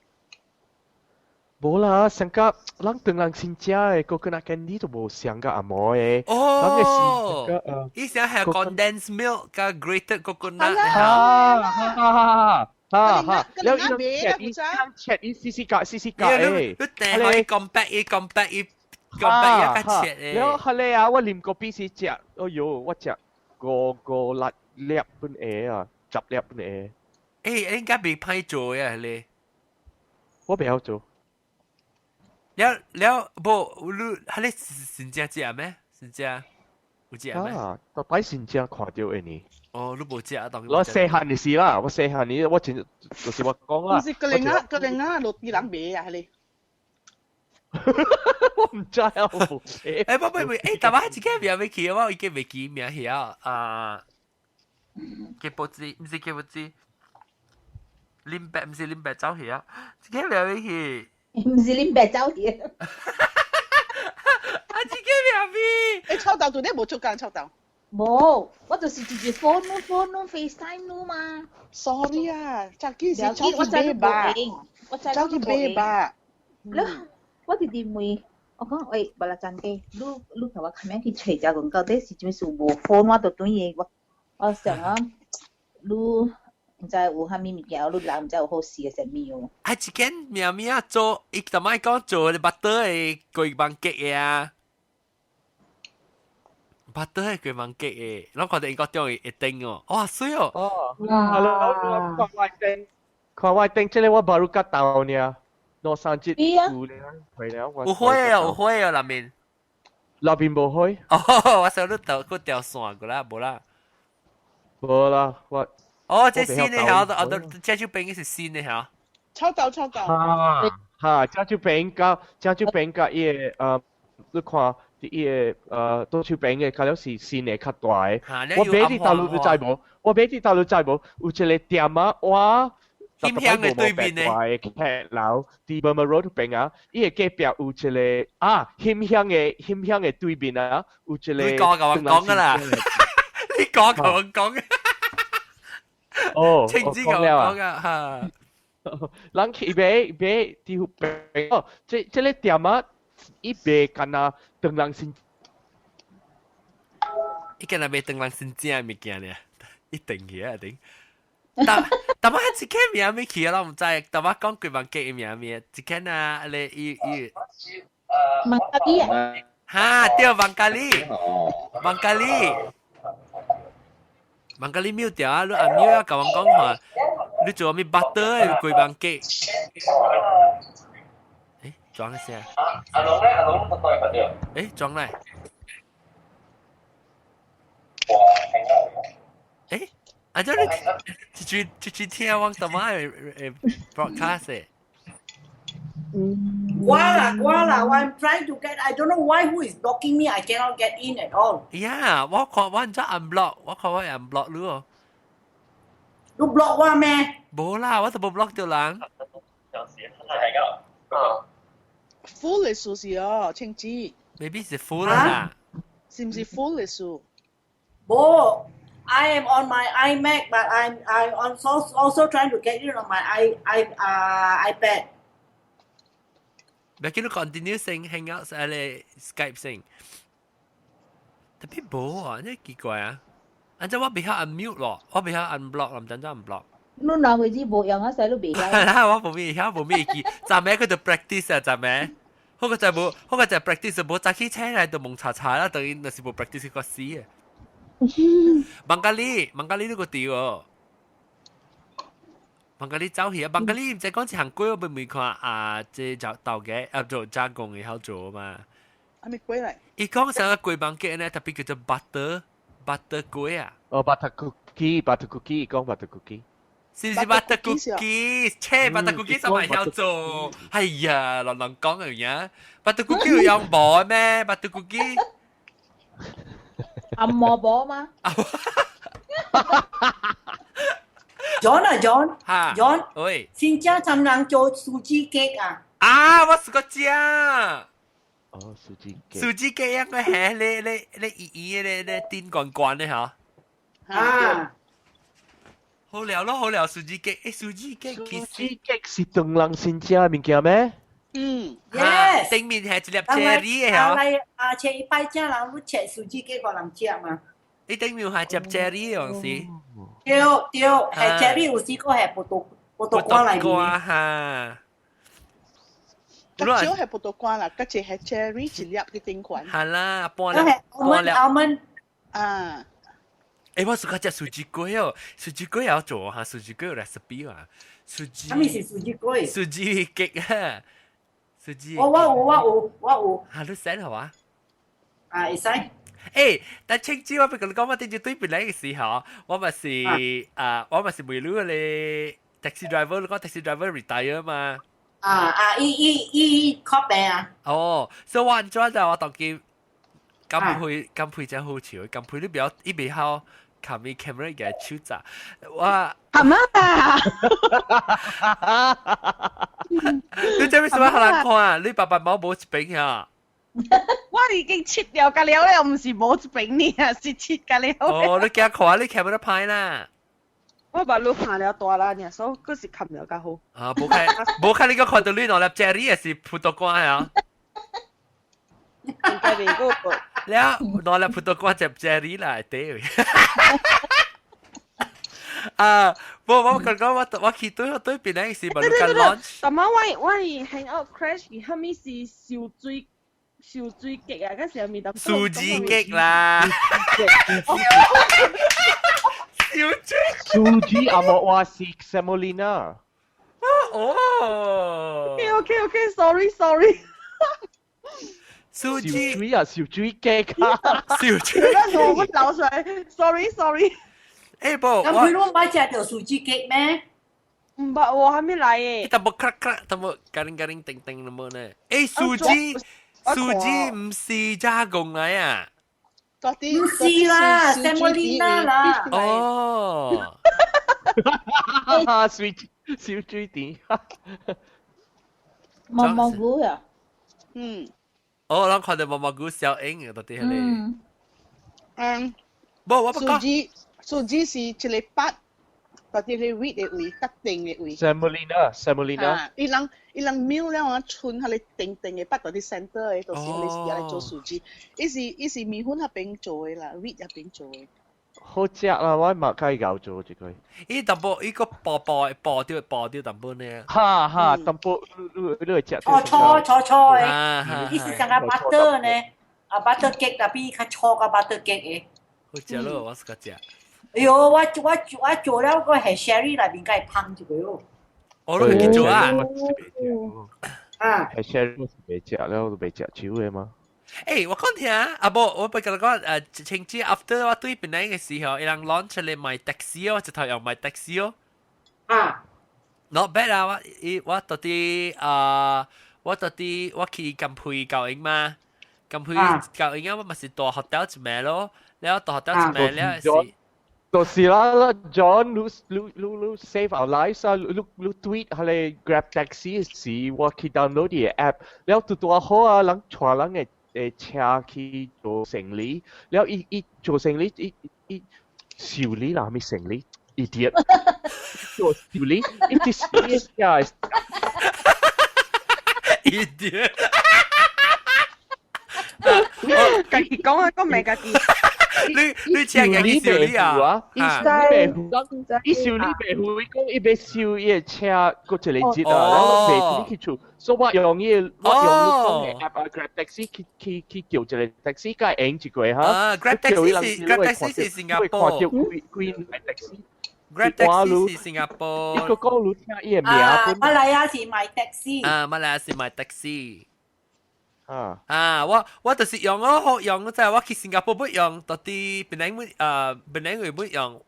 無啦，上甲咱長人新食的 coconut candy 都無上甲紅毛的。哦，伊啥係 condensed milk 佮 grated coconut。啊哈哈哈哈！了伊切伊切伊細細格細細格的。你訂可以 compact 伊 compact 伊 compact 伊較切的。了彼个啊，我啉咖啡時食，哎喲，我食五五六粒本下啊，十粒本下。欸，應該袂歹做呀，彼个。我袂曉做。了了，無你，彼个是真正食咩？真正有食咩？啊，逐擺真正看著的呢。哦，你無食當。我細漢的時啦，我細漢的我真就是我講啦。毋是格零啊，格零啊，落地人賣啊，彼个。我毋知啊，我無食。欸，無無無，欸，但我一個名未記，我已經未記名曉啊。雞脖子，毋是雞脖子，林伯毋是林伯走去啊，一個名未記。毋是林伯走去。啊，這個名咪？欸，臭豆做咧無出工，臭豆。無，我就是直接 phone 咯，phone 咯，FaceTime 咯嘛。 Sorry 啊，早起是走去買肉，我知走去買肉。你我直直問，我講喂，無啦，真嘅，你你共我開名去揣一下講到底是啥物事無 phone，我就轉伊，我我想講，你毋知有啥物物件，你人毋知有好勢的啥物哦。啊，一間名名做，伊逐擺講做 butter 的粿網結的啊，butter 的粿網結的，攏看著英國中會頂哦，哇，媠哦！哦，哇！看我頂，看我頂，這个我 baru 甲豆爾，兩三節有咧，回了。有火啊，有火啊，內面。內邊無火。哦，我想你掉個掉線過啦，無啦。無啦，我。哦，這新的嚇，哦，這手餅是新的嚇。臭豆臭豆。哈哈，這手餅甲這手餅甲伊個你看。伊個左手邊嘅，較了是新的較大的。我買佇大陸你知無？我買佇大陸知無？有一個店啊，我馨香的對面呢？大的客樓，佇 Burma Road 邊啊，伊個隔壁有一個啊，馨香的馨香的對面啊，有一個。你講甲我講㗎啦，你講甲我講。哦，清子甲我講啊，嚇。人去買買佇邊哦，這這個店啊。伊賣干焦唐人新，伊干焦賣唐人新正物件呢，一定去啊，一定。但但我一間名咩去啊，我毋知。但我講幾萬個名咩，一間啊，咧伊伊。孟加里啊？哈，對，孟加里，孟加里，孟加里廟條啊，你阿廟啊，共我講話，你做咩 butter 幾萬個？裝一下。阿龍咧，阿龍都過嚟掉。誒，裝嚟。誒，阿這你這句這句聽我怎麼會 broadcast？我啦我啦，I'm trying to get. I don't know why who is blocking me. I cannot get in at all. Yeah，我看我唔知 unblock，我看我 unblock 你哦。你 block 我咩？無啦，我都無 block 到人。 full 的數是哦，清子。 Maybe 是 full 啦。是毋是 full 的數？無，I am on my iMac, but I'm also trying to get in on my i i iPad. 別叫你 continue 先 Hangout 啊，你 Skype 先。特別無啊，呢奇怪啊！按照我袂曉 unmute 咯，我袂曉 unblock，毋知怎 unblock。你兩位子無用啊，使你袂曉。啦，我無咩曉，無咩記。昨暝佢就 practice 啊，昨暝。好個就無，好個就 practice 無早起醒來就蒙查查啦，等於若是無 practice 個死啊。孟加里，孟加里呢個地哦。孟加里走去啊！孟加里毋知講一項粿，我未看啊，這就豆嘅啊做加工會曉做嘛。係咪粿嚟？伊講啥個粿孟加呢？特別叫做 butter butter 粿啊。哦，butter cookie，butter cookie，講 butter cookie。是唔是 butter cookie？切，butter cookie 什麼曉做？哎呀，亂亂講嘅嘢。butter cookie 有用無咩？butter cookie？暗毛無嗎？ John 啊 John，哈 John，喂，新疆怎人做 sugee cake 啊？啊，我試過食。哦，sugee cake。 Sugee cake 應該係咧咧咧圓圓咧咧頂懸懸的嚇。啊。好料咯，好料，sugee cake，誒，sugee cake 其實 sugee cake 是唐人新食的物件咩？嗯，yes。頂面係一粒 cherry 的嚇。來啊，切一擺正人，你切 sugee cake 予人食嘛？你頂面係接 cherry 的樣時。對對，係 cherry 有時個係葡萄葡萄乾內面。瓜哈。較少係葡萄乾啦，較濟係 cherry 一粒嘅頂款。係啦，半粒半粒。 almond 啊。誒，我暑假食 sugee 粿哦，sugee 粿也要做哈，sugee 粿有 recipe 嘛？Sugee。啥物是 sugee 粿？ Sugee cake 啊，sugee。我我有我有我有。嚇，你 send 好啊？啊，會使。誒，但青椒我俾你講，我頂住對面嚟嘅時候，我咪是啊，我咪是問你咧 taxi driver，你講 taxi driver retire 嘛？啊啊，伊伊伊確病啊！哦，所以我按怎就我當見金佩金佩真好笑，金佩你不要伊袂曉冚伊 camera 嘅手閘，我係咩啊？你這邊什麼好難看啊？你爸爸媽無一邊啊？我已經切掉個了咧，唔是無一邊呢，是切個了。哦，你驚看你 camera 歹啦？我把你看了大啦，爾所以閣是冚了較好。啊，無看，無看你個看到你兩粒 cherry 也是葡萄乾啊？應該未過。了，兩粒葡萄乾接 cherry 啦，對。啊，無我講講我我去對對邊那是咪你 launch？但係我我 hangout crash 佢後面是燒水燒水雞啊，嗰時咪得。 Sugee cake 啦。燒水。 Sugee 阿莫話是 semolina。哦。對， OK OK sorry sorry。小水啊，小水雞卡，小水。我我流水，sorry sorry。欸不，咁佢攏買食著素雞雞咩？唔捌喎，還沒來誒。淡薄咔咔，淡薄garing garing 叮叮咁樣呢。欸，素雞素雞唔是加工來啊？唔是啦，semolina 啦。哦。小小水點。毛毛菇啊？嗯。哦，咱看到毛毛菇小影到底係咧。嗯。無，我不講。素雞素雞是一个八，或者係 wheat 的位，較定的位。 Semolina semolina。伊人伊人繆了啊，剩彼个定定的八佇 center 的，就是彼個來做素雞。伊是伊是麵粉彼邊做的啦，wheat 彼邊做的。好食啦，我嘛較會做這個。伊淡薄伊個薄薄薄掉薄掉淡薄呢。哈哈，淡薄你你你會食。粗粗粗粗的，伊是像個 butter 呢，啊 butter cake 特別較粗個 butter cake 的。好食咯，我是個食。哎喲，我我我做了個係 sherry 內面該芳一個哦。我都去做啊。啊。係 sherry 我是袂食了，我都袂食酒的嘛。欸，我講聽啊，無，我不跟你講，清子 after 我對檳城嘅時候，伊人 launch 出嚟賣 taxi 哦，直頭用賣 taxi 哦。啊。 Not bad 啊，我伊我到底啊，我到底我去金培教營嘛，金培教營啊，我咪是蹛 hotel 一暝咯，了蹛 hotel 一暝了是。就是啦啦，John，你你你你 save our lives 啊！你你 tweet 係 Grab taxi 時，我去 download 啲 app，了拄拄好啊，人帶人嘅誒車去做生理，了伊伊做生理，伊伊修理啦，係咪生理？idiot 做修理，伊啲伊車 idiot。家己講啊，講明家己。你你車家己修理啊？伊伊修理袂付，伊講伊欲修伊的車，閣一個節啊，然後袂你去厝，所以我用伊我用你講的 app 啊，Grab taxi 去去去叫一個 taxi，佮用一個哈。啊，Grab taxi 是 Grab taxi 是新加坡。看到幾幾 taxi。 Grab taxi 是新加坡。伊個講你聽伊的名。馬來亞是 My Taxi。啊，馬來亞是 My Taxi。啊啊！我我就是用我好用，就係我去新加坡不用，到底檳城不啊檳城會不用，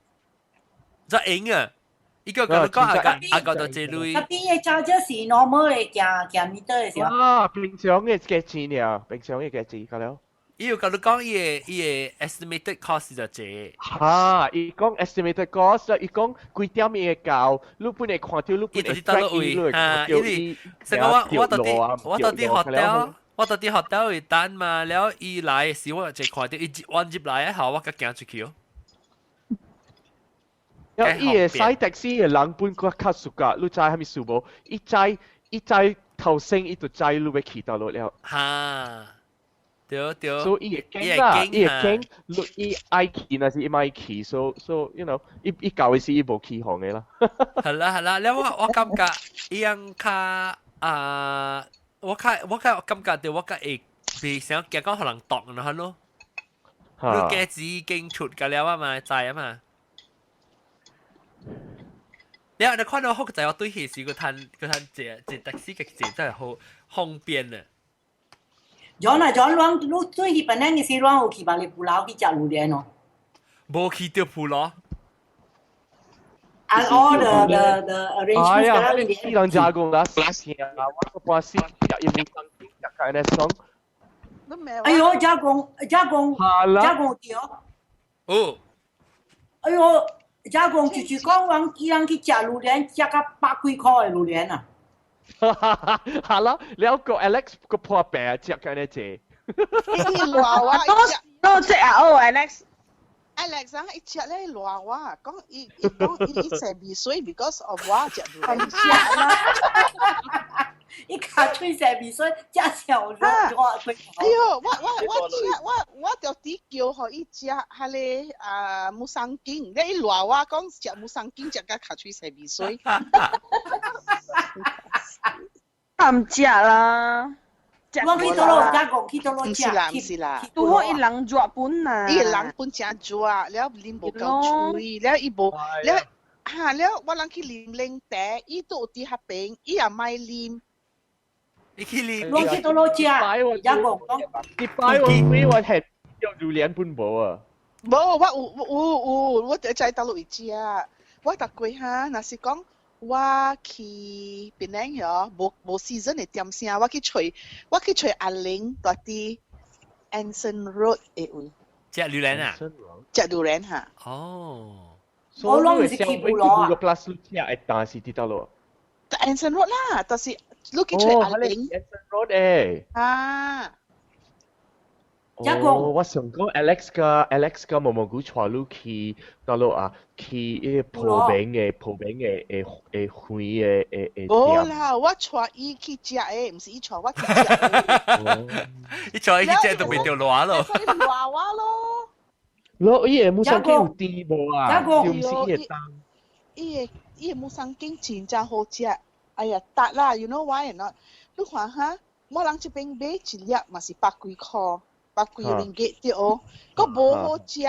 就用啊！伊個講講阿個阿個就這類。特別嘅 charge 是 normal 嘅行行 meter 嘅時候。啊，平常嘅價錢爾，平常嘅價錢夠了。伊有甲你講伊个伊个 estimated cost 就這。哈，伊講 estimated cost，伊講幾點伊會到，你本會看到，你本會 track 伊，啊，因為成個我我到底我到底 hotel。我到底 hotel 會等嘛，了伊來時我就看到伊彎入來後，我才行出去哦。伊會駛 taxi 的人本較較熟噶，你知啥物事無？伊知伊知頭先伊就知你欲去佗落了。哈，對對。所以伊會驚啦，伊會驚，你伊愛去，若是伊莫去，so 伊伊舊的時伊無起哄的啦。係啦係啦，了我我感覺伊樣較啊。我較我較感覺到我較會袂想驚講予人擋然後咯，你價錢已經出個了啊嘛，知啊嘛。你你看到好在我對彼時個趁個趁坐坐 taxi 嘅坐真係好方便啊。 John 啊，John，你你對去檳城嘅時，你有去萬里 pulau 去食榴蓮哦？無去到 pulau。 And all the arrangements. 哎呀，你人加工啦，死啊！我個半死，食一面當食開那爽。哎呦，加工加工加工對。哦。哎呦，加工就是講往伊人去食榴蓮，食到百幾箍的榴蓮啊！係啦，了個 Alex 個破病食緊呢隻。伊賴我，多隻啊！哦，Alex。 Alex 啊，伊食咧賴我，講伊伊講伊伊食味水，because of 我食榴蓮。伊尻喙生味水，食上我哎呦，我我我食我我就佇叫予伊食彼個啊 Musang King，咧伊賴我講食 Musang King 食甲尻喙生味水。唔食啦。我去佗落加工，去佗落食。毋是啦，毋是啦。拄好伊人熱本啊。伊人本誠熱，了啉無夠喙，了伊無了哈了，我人去啉冷茶，伊都有佇彼邊，伊也莫啉。你去你攏去倒落食，一個講。你擺我俾我係有榴蓮本無啊？無，我有有有，我就在大陸會食。我逐過哈，若是講我去檳城遐，無無 season 的點聲，我去揣阿玲蹛佇 Anson Road 的位。食榴蓮啊？食榴蓮哈。哦。我攏毋是去布羅啊。個 plus 食會但是佇佗落？Anson Road 啦，就是你去揣阿玲。 Anson Road 誒。啊。哦，我想講 Alex 佮毛毛菇帶你去佗落啊？去彼個蒲坪的蒲坪的的的園的的的無啦，我帶伊去食的，毋是伊帶我去食的。伊帶伊去食都袂著熱咯。所以熱我咯。咯，伊的 Musang King 有甜無啊？毋是伊會重。伊的 Musang King 真正好食。哎呀，得啦，you know why not？你看哈，我人這邊買一粒嘛是百幾箍。百幾 ringgit 對哦，閣無好食，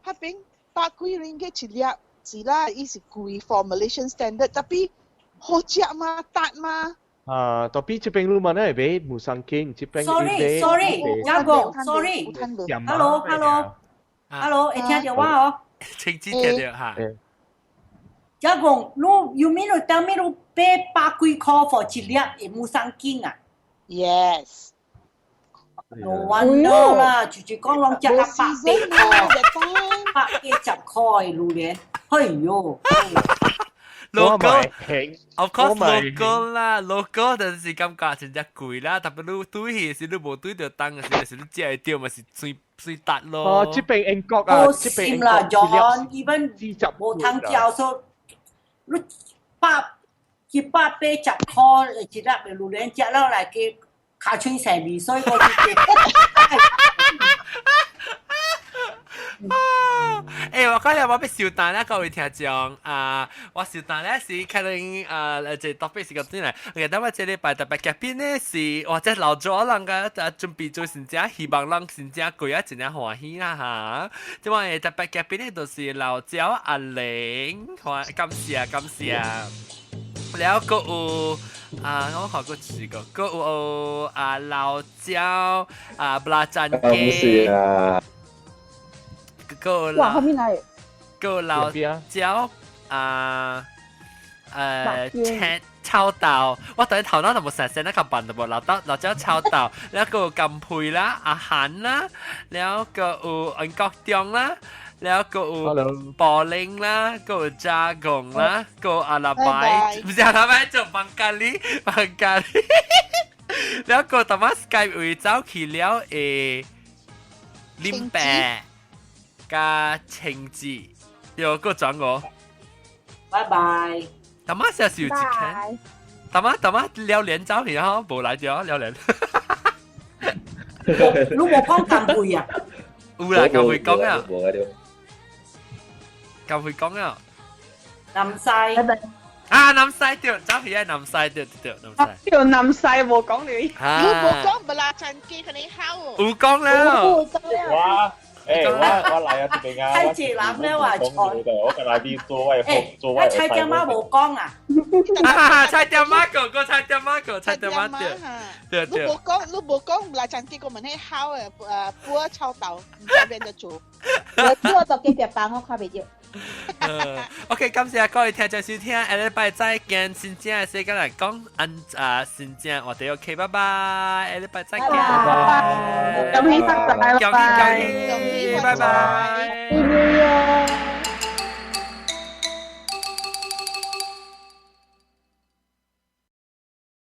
彼邊百幾 ringgit 一粒，是啦，伊是貴 for Malaysian standard，tapi 好食嗎？值嗎？啊，tapi 這邊你問咧買 Musang King，這邊 Sorry，sorry，一個 sorry，hello，hello，hello，會聽著我哦？清楚聽著哈。一個，你有咩你當咩你買百幾箍 for 一粒的 Musang King 啊？Yes。 No wonder 啦，就是講攏食到百幾塊，180塊的榴蓮，哎喲！Local，of course local 啦，local 就是感覺真正貴啦，特別你對去時你無對著當嘅時，是你食會著嘛是算算值咯。哦，這邊英國啊，這邊英國啦，John，even 無通叫說，你180塊一粒的榴蓮食落來給。尻槍生味，所以我就欸，我講了，我欲收檔咧，各位聽眾啊，我收檔咧是可能啊，這特別是個轉來，我記得我這禮拜特別嘉賓咧是，哇，這老早人個準備做真正，希望人真正過啊真正歡喜啦哈。這擺特別嘉賓咧就是老趙阿玲，歡感謝感謝。了閣有啊，我看過幾個，閣有啊老趙啊布拉詹雞。啊。閣哇，後面來。閣老趙啊，青臭豆，我等頭腦就無成成那個辦就無老豆老趙臭豆，了閣有甘佩啦、阿韓啦，了閣有安國中啦。了閣有保齡啦，閣有加工啦，閣有阿拉伯，毋是阿拉伯做邦加里，邦加里。了閣淡仔 Skype 位走去了的林伯佮青子，又閣轉我。拜拜。淡仔寫是有一間，淡仔淡仔了連走去吼，無來著了連。你無講甘佩啊？有啦，甘佩講啊。甘佩講啊。南西。啊，南西對，走去啊，南西對對南西。對，南西無講你。你無講不啦，陳記可能好。有講了。我，欸，我來啊，這邊啊。太濟人了啊，我跟來啲做外做外。菜店仔無講啊。啊，菜店仔個個菜店仔個菜店仔對。對對。你無講，你無講，來陳記個問題好誒，菠臭豆毋知變得做。我做到隔壁房，我看袂著。 OK，感謝各位聽眾收聽，下禮拜再見，新正的時間來講，按啊新正話題 OK，拜拜，下禮拜再見，拜拜，恭喜發財，恭喜恭喜，拜拜。